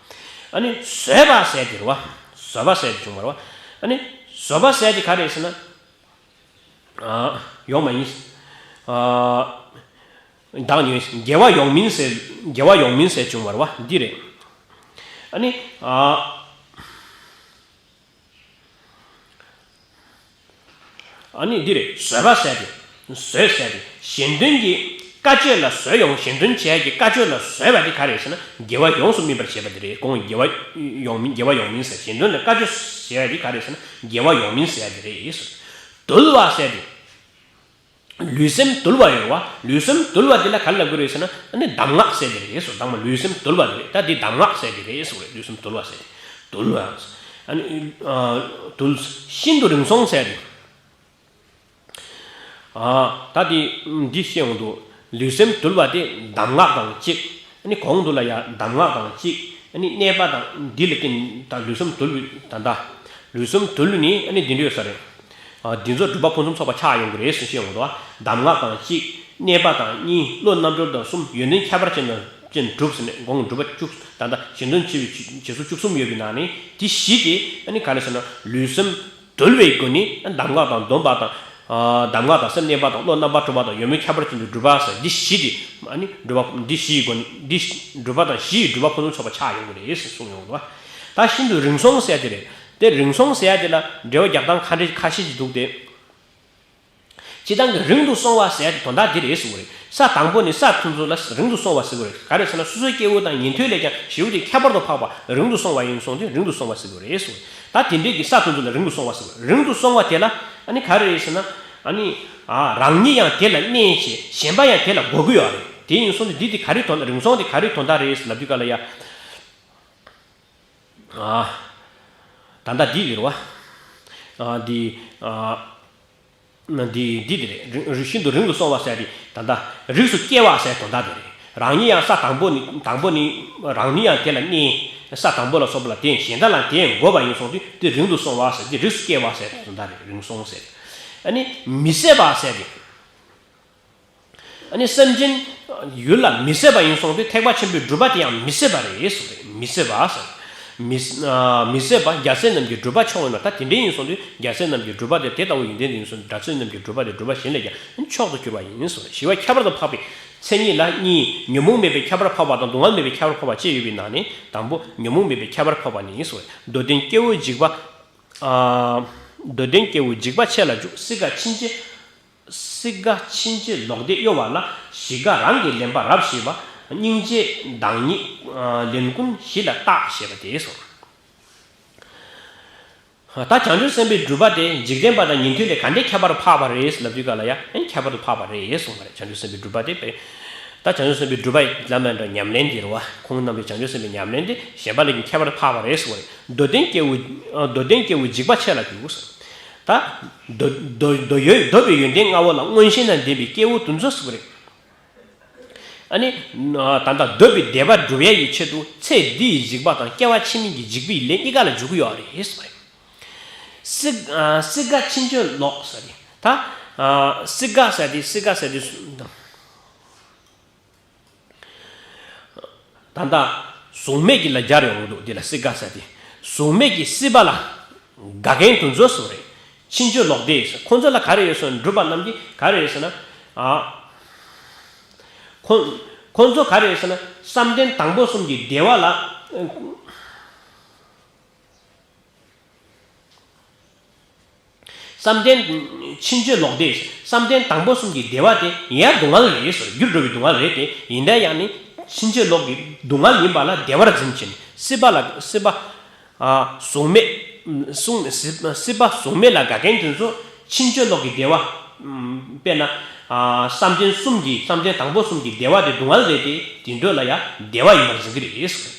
ཨ་ནི་བཟོད་པ་ཟེར་དེ་རེད་བ། བཟོད་པ་ཟེར་དེ་བྱུང་བ་རེད་བ། ཨ་ནི་བཟོད་པ་ཟེར་དེ་ག་རེ་ཟེར་ན། ཨ། ཡོང་མ་ཡིན། ཨ། བདག་ཉིད་དགེ་བ་ཡོངས་སྨིན་ཟེར། དགེ་བ་ཡོངས་སྨིན་ཟེར་བྱུང་བ་རེད་བ། འདི་རེད། ཨ་ནི། ཨ། ཨ་ནི་འདི་རེད། བཟོད་པ་ཟེར་ཏེ། བཟོད་ཟེར་ཏེ། གཞན་དོན་གྱི་དཀའ་སྤྱད་ལ་བཟོད་ཡོང་། གཞན་དོན་བྱེད་ཡ་གི་དཀའ་སྤྱད་ལ་བཟོད་པ་འདི་ག་རེད་ཟེར་ན། དགེ་བ་ཡོངས་སུ་སྨིན་པར་བྱེད་པ་འདི་རེད། གོང་དགེ་བ་ཡོངས་སྨིན། དགེ་བ་ཡོངས་སྨིན་ཟེར། གཞན་དོན་ལ་དཀའ་སྤྱད་བྱེད་ཡ་འདི་ག་རེད་ཟེར་ན། དགེ་བ་ཡོངས་སྨིན་ཟེར་ཡ་འདི་རེད་ཟེར། དུལ་བ་ཟེར་ཏེ། ལུས་སེམས་དུལ་བ་ཡོད་བ། ལུས་སེམས་དུལ་བ་འདི་ལ་ག་རེ་ལབ་དགོས་རེད་ཟེར་ན། ཨ་ནི་གདམས་ངག་ཟེར་གྱི་རེད་ཟེར། དང་པོ་ལུས་སེམས་དུལ་བ་འདི་རེད། ད་འདི་གདམས་ངག་ཟེར་གྱི་རེད་ཟེར། ལུས་སེམས་དུལ་བ་ཟེར། དུལ་བ། ཨ་ནི། ཨ། དུལ། ཤིན་ཏུ་རིང་སོང་ཟེར་གྱི། ཨ། ད་འདི་འདི་བཤད་ཡོང་དུས་ལུས་སེམས་དུལ་བ་དེ་གདམས་ངག་དང་གཅིག་ཨ་ནི་གོང་དུ་ལ་ཡ་གདམས་ངག་དང་གཅིག་ཨ་ནི་གནས་པ་དང་འདི་ལ་བརྟེན་ད་ལུས་སེམས་དུལ་བའི་ད་ལྟ་ལུས་སེམས་དུལ་ནི་ཨ་ནི་འདི་འདྲ་ཡོད་ས་རེད། ཨ། འདི་ཚོ་སྒྲུབ་པ་ཕུན་སུམ་ཚོགས་པ་ཆགས་ཡོང་གི་རེད་ཟེར་བཤད་ཡོང་དུས། གདམས་ངག་དང་གཅིག་གནས་པ་དང་གཉིས། བློ་རྣལ་འབྱོར་དང་གསུམ། ཡོན་ཏན་ཁྱད་པར་ཅན་དང་ཅན་སྒྲུབ་ཟེར་ནས་གོང་སྒྲུབ་པ་བཅུ་ད་ལྟ་གཞན་དོན་བྱེད་པའི་བྱེད་ཚུལ་བཅུ་གསུམ་ཡོད་པའི་ནང་ནས་དེ་བཞི་དེ་ཨ་ནི་ག་རེ་ཟེར་ན། ལུས་སེམས་དུལ་བའི་སྒོ་ནས་གདམས་ངག་དང་སྡོམ་པ་དང་། ཨ། གདམས་ངག་དང་སེམས་གནས་པ་དང་བློ་རྣམ་པར་གྲོལ་བ་དང་ཡོན་མོངས་ཁྱད་པར་ཅན་དུ་སྒྲུབ་པ་ཟེར་འདི་བཞི་དེ། ཨ་ནི་སྒྲུབ་པ་འདི་བཞི་ཡི་སྒོ་ནས་འདི་སྒྲུབ་པ་དང་བཞི་ཡི་སྒྲུབ་པ་ཕུན་སུམ་ཚོགས་པ་ཆགས་ཡོང་གི་རེད་ཟེར་གསུངས་ཡོང་གི་འདུག་ད་ཤིན་ཏུ་རིང་སོང་ཟེར་ཡ་དེ་རེད། དེ་རིང་སོང་ཟེར་ཡ་དེ་ལ་འགྲེལ་བ་རྒྱག་སྟངས་ཁ་འདྲ་ཁ་ཤས་ཅིག་འདུག་སྟེ། སྤྱིར་བཏང་གི་རིང་དུ་སོང་བ་ཟེར་ཡ་དེ་དོན་དག་འདི་རེད་ཟེར་གྱི་རེད། ས་དང་པོ་ནས་ས་ཐུན་ཚོད་ལ་རིང་དུ་སོང་བ་ཟེར་གྱི་རེད། ག་རེ་ཟེར་ན་སོ་སོའི་སྐྱེ་བོ་དང་ཉན་ཐོས་ལས་ཀྱང་ཞེ་པོ་ཅིག་ཁྱད་པར་དུ་འཕགས་པ་རིང་དུ་སོང་བ་ཡིན་སོང་དུས་རིང་དུ་སོང་བ་ཟེར་གྱི་རེད་ཟེར་གྱི་རེད། ད་དེ་འདྲས་ཀྱི་ས་ཐུན་ཚོད་ལ་རིང་དུ་སོང་བ་ཟེར་གྱི་རེད། རིང་དུ་སོང་བ་དེ་ལ་ཨ་ནི་ག་རེ་རེད་ཟེར་ན། ཨ་ནི། ཨ། རང་ཉིད་ཡང་དེ་ལ་གནས་བྱས་གཞན་པ་ཡང་དེ་ལ་འགོག་གི་ཡོད་རེད། དེ་ཡིན་སོང་དུས་འདི་དེ་ག་རེ་དོན་རིང་སོང་དེ་ག་རེ་དོན་དག་རེད་ལབ་དུས་ག་ལ་ཡ། ཨ། ད་ལྟ་འདི་ཡོད་རེད་བ། ཨ། འདི། ཨ། འདི་འདི་དེ་རེད། རིང་། ཤིན་ཏུ་རིང་དུ་སོང་བ་ཟེར་དེ་ད་ལྟ་རིགས་སུ་སྐྱེ་བ་ཟེར་དོན་དག་དེ་རེད། རང་ཉིད་ཡང་ས་དང་པོ་ནི་དང་པོ་ནི་རང་ཉིད་ཡང་དེ་ལ་གནས། ས་དང་པོ་ལ་སོགས་པ་ལ་དེ་གཞན་དག་ལ་དེ་འགོད་པ་ཡིན་སོང་དུས་དེ་རིང་དུ་སོང་བ་ཟེར་དེ་རིགས་སུ་སྐྱེ་བ་ཟེར་དོན་དག་རེད། རིང་སོང་ཟེར། ཨ་ནི་མི་ཟད་པ་ཟེར་དེ། ཨ་ནི་སེམས་ཅན་ཡུལ་ལ་མི་ཟད་པ་ཡིན་སོང་དུས་ཐེག་པ་ཆེན་པོའི་སྒྲུབ་པ་དེ་ཡང་མི་ཟད་པ་རེད་ཟེར་རེད། མི་ཟད་པ་ཟེར། མི། ཨ། མི་ཟད་པ་རྒྱལ་སྲས་རྣམས་ཀྱི་སྒྲུབ་པ་མཆོག་ཡིན་ནོ། ད་དེ་འདྲ་ཡིན་སོང་དུས་རྒྱལ་སྲས་རྣམས་ཀྱི་སྒྲུབ་པ་དེ་དེ་ལྟ་བུ་ཡོན་ཏན་དེ་ཡིན་སོང་དུས་རྒྱལ་སྲས་རྣམས་ཀྱི་སྒྲུབ་པ་དེ་སྒྲུབ་པ་གཞན་ལས་ཀྱང་མཆོག་ཏུ་གྱུར་པ་ཡིན་ཟེར་རེད། ཞི་བ་ཁྱད་པར་དུ་འཕགས་པའི་མཚན་ཉིད་ལ་གཉིས། ཉོན་མོངས་མེད་པའི་ཁྱད་པར་འཕགས་པ་དང་སྡུག་བསྔལ་མེད་པའི་ཁྱད་པར་འཕགས་པ་བཅས་ཡོད་པའི་ནང་ནས་དང་པོ་ཉོན་མོངས་མེད་པའི་ཁྱད་པར་འཕགས་པ་ནི་ཟེར་རེད། འདོད་ལྡན་སྐྱེ་བོ་འཇིགས་པ། ཨ། འདོད་ལྡན་སྐྱེ་བོ་འཇིགས་པ་ཆེ་ལ་འཇུག་སྲིད་ཀ་ཕྱིན་ཆད། སྲིད་ཀ་ཕྱིན་ཆད་ལོག་འདས་གཡོ་བ་ལ། གཞི་ཀ་རང་གི་ལེན་པ་རབ་ཞི་བ། སྙིང་རྗེ་བདག་ཉིད་ལེན་ཀུན་གཞི་ལ་བརྟག་ཞེས་པ་དེ་སོ། ད་བྱང་ཆུབ་སེམས་དཔའི་སྒྲུབ་པ་དེ་འཇིག་རྟེན་པ་དང་ཉན་ཐོས་ལས་ག་འདྲའི་ཁྱད་པར་འཕགས་པ་རེད་ལབ་དུས་ག་ལ་ཡ་ཨེ་ཁྱད་པར་དུ་འཕགས་པ་རེད་གསུངས་པ་རེད། བྱང་ཆུབ་སེམས་དཔའི་སྒྲུབ་པ་དེ་དཔེ་ ད་བྱང་ཆུབ་སེམས་དཔའི་སྒྲུབ་པ་ལམ་ཡང་འགྲོ་ཉམས་ལེན་འདི་རེད་བ། ཁོང་རྣམ་པའི་བྱང་ཆུབ་སེམས་དཔའི་ཉམས་ལེན་དེ་གཞན་པ་ལས་ཀྱང་ཁྱད་པར་འཕགས་པ་རེད་ཟེར་བ་རེད། མདོ་དོན་སྐྱེ་བོ། མདོ་དོན་སྐྱེ་བོ་འཇིགས་པ་ཆེ་ལ་གྱུར་ཟེར། ད་མདོ་མདོ་མདོ་ཡོད་འདོད་པའི་ཡོན་ཏན་ལྔ་པོ་ལ་མངོན་ཤེས་དང་ལྡན་པའི་སྐྱེ་བོ་དེ་ཚོ་ཟེར་བ་རེད། ཨ་ནི། ད་ལྟ་འདོད་པའི་བདེ་བ་སྒྲུབ་ཡ་ཡི་ཆེད་དུ་ཚེ་འདི་ཡི་འཇིགས་པ་དང་སྐྱེ་བ་ཕྱི་མའི་གི་འཇིགས་པའི་ལས་གཉིས་ཀ་ལ་འཇུག་གི་ཡོད་རེད་ཟེར་བ་རེད། སྲི་སྲི་ག་ཕྱིན་ཅི་ལོག་ཟེར་ཏེ། ད་སྲི་ག་ཟེར་ཏེ་སྲི་ག་ཟེར་ཏེ། ད་ལྟ་གཟུགས་མེད་ཀྱི་ལ་སྦྱར་ཡོང་གི་འདུག་འདི་ལ་སྲི་ག་ཟེར་ཏེ། གཟུགས་མེད་ཀྱི་སྲིད་པ་ལ་དགའ་མཁན་དེ་ཚོ་ཟེར་བ་རེད། ཕྱིན་ཅི་ལོག་སྟེ། ཁོ་ཚོ་ལ་ག་རེ་ཡོད་ཟེར་ན། སྒྲུབ་པ་རྣམས་ཀྱིས་ག་རེ་ཡོད་ཟེར་ན། ཨ། ཁོ་ཁོ་ཚོ་ག་རེ་ཡོད་ཟེར་ན། བསམ་གཏན་དང་པོ་གསུམ་གྱི་བདེ་བ་ལ། བསམ་གཏན། ཕྱིན་ཅི་ལོག་སྟེ། བསམ་གཏན་དང་པོ་གསུམ་གྱི་བདེ་བ་དེ་ཡང་སྡུག་བསྔལ་རེད་ཟེར། རྒྱུར་འགྲོ་བའི་སྡུག་བསྔལ་རེད་དེ། ཡིན་ན་ཡང་ནི་ཕྱིན་ཅི་ལོག་གི་སྡུག་བསྔལ་ཡིན་པ་ལ་བདེ་བར་འཛིན་བྱས་ནས། སྲིད་པ་ལ་སྲིད་པ། ཨ། གཟུགས་མེད། གཟུགས་སྲིད་སྲིད་པ་གཟུགས་མེད་ལ་དགའ་མཁན་དེ་ཚོ་ཕྱིན་ཅི་ལོག་གི་བདེ་བ། དཔེར་ན། ཨ། བསམ་གཏན་གསུམ་གྱི་བསམ་གཏན་དང་པོ་གསུམ་གྱི་བདེ་བ་དེ་སྡུག་བསྔལ་རེད་དེ། དེ་འདོད་ལ་ཡང་བདེ་བ་ཡིན་པར་འཛིན་གྱི་རེད་ཟེར།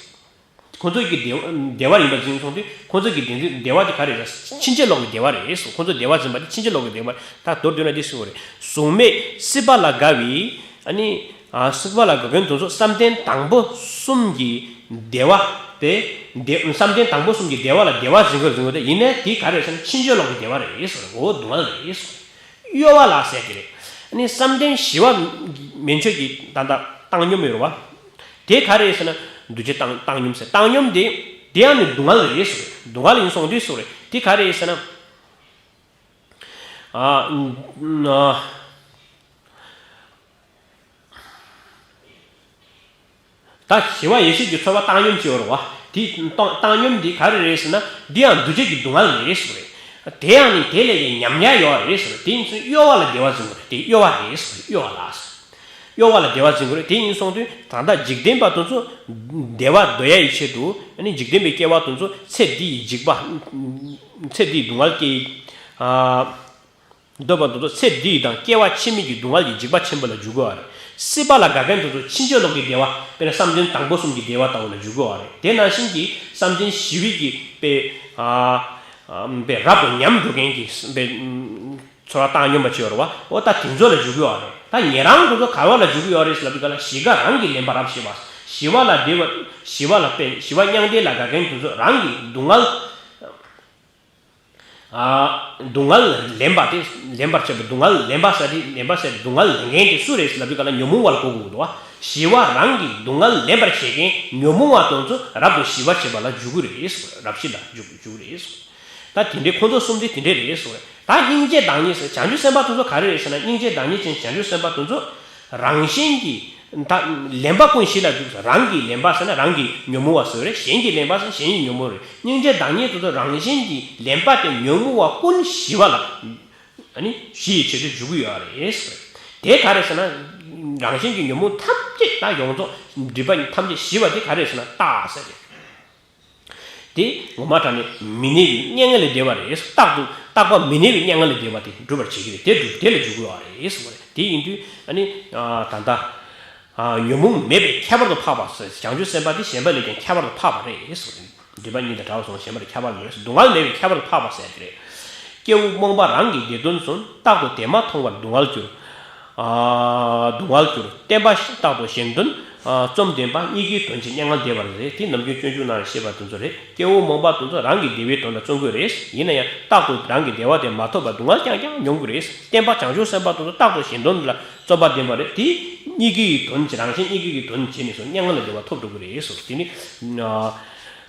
ཁོ་ཚོ་གི་བདེ་བ་བདེ་བ་ཡིན་པར་འཛིན་སོང་དུས། ཁོ་ཚོ་གི་བདེ་འཛིན་བདེ་བ་དེ་ག་རེ་རེད། ཕྱིན་ཅི་ལོག་གི་བདེ་བ་རེད་ཟེར། ཁོ་ཚོ་བདེ་བ་འཛིན་པ་དེ་ཕྱིན་ཅི་ལོག་གི་བདེ་བ་རེད། ད་མདོར་བསྡུས་ན་འདི་ཟེར་བ་རེད། གཟུགས་མེད་སྲིད་པ་ལ་དགའ་བའི། ཨ་ནི། ཨ། སྲིད་པ་ལ་དགའ་མཁན་དེ་ཚོ་བསམ་གཏན་དང་པོ་གསུམ་གྱི་བདེ་བ་དེ། བདེ་བསམ་གཏན་དང་པོ་གསུམ་གྱི་བདེ་བ་ལ་བདེ་བ་འཛིན་གྱི་རེད། འཛིན་གྱི་རེད་དེ། ཡིན་ནའི་དེ་ག་རེ་རེད་ཟེར་ན། ཕྱིན་ཅི་ལོག་གི་བདེ་བ་རེད་ཟེར་བ་རེད། འོ་སྡུག་བསྔལ་རེད་ཟེར་བ་རེད། གཡོ་བ་ལ་ཟེར་གྱི་རེད། ཨ་ནི་བསམ་གཏན་ཞི་བ་མན་ཆད་ཀྱི་ད་ལྟ་བཏང་སྙོམས་ཡོད་རེད་བ། དེ་ག་རེ་ཟེར་ན། འདུ་བྱེད་བཏང་བཏང་སྙོམས་ཟེར། བཏང་སྙོམས་དེ། དེ་ཡང་ནི་སྡུག་བསྔལ་རེད་ཟེར་བ་རེད། སྡུག་བསྔལ་ཡིན་སོང་དུས་ཟེར་བ་རེད། དེ་ག་རེ་ཟེར་ན། ཨ། ཨ། ད་ཞི་བ་ཡེ་ཤེས་ཀྱི་ཚོར་བ་བཏང་སྙོམས་བྱེད་པ་རེད་བ། དེ་བཏང་བཏང་སྙོམས་འདི་ག་རེ་རེད་ཟེར་ན། འདི་ཡང་འདུ་བྱེད་ཀྱི་སྡུག་བསྔལ་རེད་ཟེར་བ་རེད། དེ་ཡང་ནི་དེ་ལས་ཀྱང་ཉམས་ཉག་ཡོད་རེད་ཟེར་བ་རེད། དེ་ཡིན་ཙང་གཡོ་བ་ལ་བདེ་བ་འཛིན་དགོས་རེད། དེ་གཡོ་བ་རེད་ཟེར་བ་རེད། གཡོ་བ་ལ་ཟེར། གཡོ་བ་ལ་བདེ་བ་འཛིན་དགོས་རེད། དེ་ཡིན་སོང་དུས་ད་ལྟ་འཇིག་རྟེན་པ་དེ་ཚོ་བདེ་བ་འདོད་ཡ་ཡི་ཆེད་དུ། ཨ་ནི་འཇིག་རྟེན་པའི་སྐྱེ་བ་དེ་ཚོ་ཚེ་འདི་ཡི་འཇིགས་པ། ཚེ་འདི་ཡི་སྡུག་བསྔལ་སྐྱེ། ཨ། འདོད་པ་དེ་ཚོ་ཚེ་འདི་ཡི་དང་སྐྱེ་བ་ཕྱི་མའི་གི་སྡུག་བསྔལ་གྱི་འཇིགས་པ་ཆེན་པོ་ལ་འཇུག་དགོས་པ་རེད། སྲིད་པ་ལ་དགའ་མཁན་དེ་ཚོ་ཕྱིན་ཅི་ལོག་གི་བདེ་བ། དཔེར་ན་བསམ་གཏན་དང་པོ་གསུམ་གྱི་བདེ་བ་ལྟ་བུ་ལ་འཇུག་དགོས་པ་རེད། དེ་ནང་བཞིན་གྱི་བསམ་གཏན་ཞི་བའི་གི་དཔེ། ཨ། ཨ། དཔེ་རབ་ཏུ་ཉམས་འགྲོ་མཁན་གྱི་དཔེ། ཚོར་བ་བཏང་སྙོམས་པ་བྱེད་པ་རེད་བ། འོ་ད་དེ་ཚོ་ལ་འཇུག་གི་ཡོད་རེད། ད་ཉན་རང་དེ་ཚོ་ག་བ་ལ་འཇུག་གི་ཡོད་རེད་ཟེར་ལབ་དུས་ག་ལ། ཞི་ག་རང་གི་ལེན་པ་རབ་ཞི་བ། ཞི་བ་ལ་བདེ་བ། ཞི་བ་ལ་དཔེ་ཞི་བ་མྱང་འདས་ལ་དགའ་མཁན་དེ་ཚོ་རང་གི་སྡུག་བསྔལ། ཨ། སྡུག་བསྔལ་ལེན་པ་དེ། ལེན་པར་བྱེད་པ། སྡུག་བསྔལ་ལེན་པ་ཟེར་དེ། ལེན་པ་ཟེར་དེ། སྡུག་བསྔལ་ལེན་མཁན་དེ་སུ་རེད་ཟེར་ལབ་དུས་ག་ལ། ཉོན་མོངས་པ་ལ་གོ་དགོས་འདུག་བ། ཞི་བ་རང་གི་སྡུག་བསྔལ་ལེན་པར་བྱེད་མཁན་ཉོན་མོངས་པ་དེ་ཚོ་རབ་ཏུ་ཞི་བ་བྱེད་པ་ལ་འཇུག་གི་རེད་ཟེར། རབ་ཞི་ལ་འཇུག་འཇུག་གི་རེད་ཟེར། ད་དེ་འདྲའི་ཁོ་ཚོ་གསུམ་དེ་དེ་འདྲའི་རེད་ཟེར། ད་སྙིང་རྗེ་བདག་ཉིད་ཟེར། བྱང་ཆུབ་སེམས་དཔའ་དེ་ཚོ་ག་རེ་རེད་ཟེར་ན། སྙིང་རྗེ་བདག་ཉིད་ཅན་བྱང་ཆུབ་སེམས་དཔའ་དེ་ཚོ་རང་གཞན་གྱི། ད་ལེན་པ་ཀུན་ཞི་ལ་འཇུག་ཟེར། རང་གི་ལེན་པ་ཟེར་ན་རང་གི་ཉོན་མོངས་པ་ཟེར་རེད། གཞན་གྱི་ལེན་པ་ཟེར་ན་གཞན་གྱི་ཉོན་མོངས་རེད། སྙིང་རྗེ་བདག་ཉིད་དེ་ཚོ་རང་གཞན་གྱི་ལེན་པ་དེ་ཉོན་མོངས་པ་ཀུན་ཞི་བ་ལ། ཨ་ནི་ཞི་ཡི་ཆེད་དུ་འཇུག་གི་ཡོད་རེད་ཟེར། དེ་ག་རེ་ཟེར་ན། རང་གཞན་གྱི་ཉོན་མོངས་ཐམས་ཅད། ད་ཡོངས་རྫོགས་སྒྲིབ་པ་ཐམས་ཅད་ཞི་བ་དེ་ག་རེ་ཟེར་ན། རྟག་ཟེར་རེད། དེ་ངོ་མ་དྲང་གནས་མི་གནས་པའི་མྱ་ངན་ལས་འདས་པ་རེད། རྟག་ཏུ་རྟག་པ་མི་གནས་པའི་མྱ་ངན་ལས་འདས་པ་དེ་སྒྲུབ་པར་བྱེད་ཀྱི་རེད། དེ་སྒྲུབ། དེ་ལ་འཇུག་དགོས་པ་རེད་ཟེར་བ་རེད། དེ་ཡིན་དུས་ཨ་ནི། ཨ། ད་ལྟ། ཨ། ཉོན་མོངས་མེད་པའི་ཁྱད་པར་དུ་འཕགས་པ་ཟེར། བྱང་ཆུབ་སེམས་དཔའ་དེ་གཞན་པ་ལས་ཀྱང་ཁྱད་པར་དུ་འཕགས་པ་རེད་ཟེར་བ་རེད། སྒྲིབ་པ་གཉིས་དང་བྲལ་བ་སོང་། གཞན་པ་ལས་ཁྱད་པར་མེད་པ་རེད། སྡུག་བསྔལ་མེད་པའི་ཁྱད་པར་དུ་འཕགས་པ་ཟེར་དེ་རེད། སྐྱེ་བོ་རྨོངས་པ་རང་གི་བདེ་དོན་བཟུང་། རྟག་ཏུ་དེ་མ་མཐོང་བར་སྡུག་བསྔལ་གྱུར། ཨ། སྡུག་བསྔལ་གྱུར། བརྟན་པ་རྟག་ཏུ་གཞན་དོན། ཨ། བཅོམ་ལྡན་པ་གཉིས་ཀའི་དོན་གྱི་མྱ་ངན་འདས་པར་རེད། དེ་ནམ་རྒྱུན་སྤྱོད་འཇུག་ནང་ལ་བཤད་པ་དེ་ཚོ་རེད། སྐྱེ་བོ་རྨོངས་པ་དེ་ཚོ་རང་གི་བདེ་བའི་དོན་ལ་བརྩོན་དགོས་རེད། ཡིན་ན་ཡང་རྟག་ཏུ་རང་གི་བདེ་བ་དེ་མ་ཐོབ་པར་སྡུག་བསྔལ་རྐྱང་རྐྱང་མྱོང་དགོས་རེད། བརྟན་པ་བྱང་ཆུབ་སེམས་དཔའ་དེ་ཚོ་རྟག་ཏུ་གཞན་དོན་ལ་བརྩོན་པ་ལྡན་པ་རེད། དེ་གཉིས་ཀའི་དོན་གྱི། རང་གཞན་གཉིས་ཀའི་དོན་བྱས་ནས་སོ་མྱ་ངན་ལས་འདས་པ་ཐོབ་འགྲོ་གི་རེད་སོ། དེ་ནི། ཨ།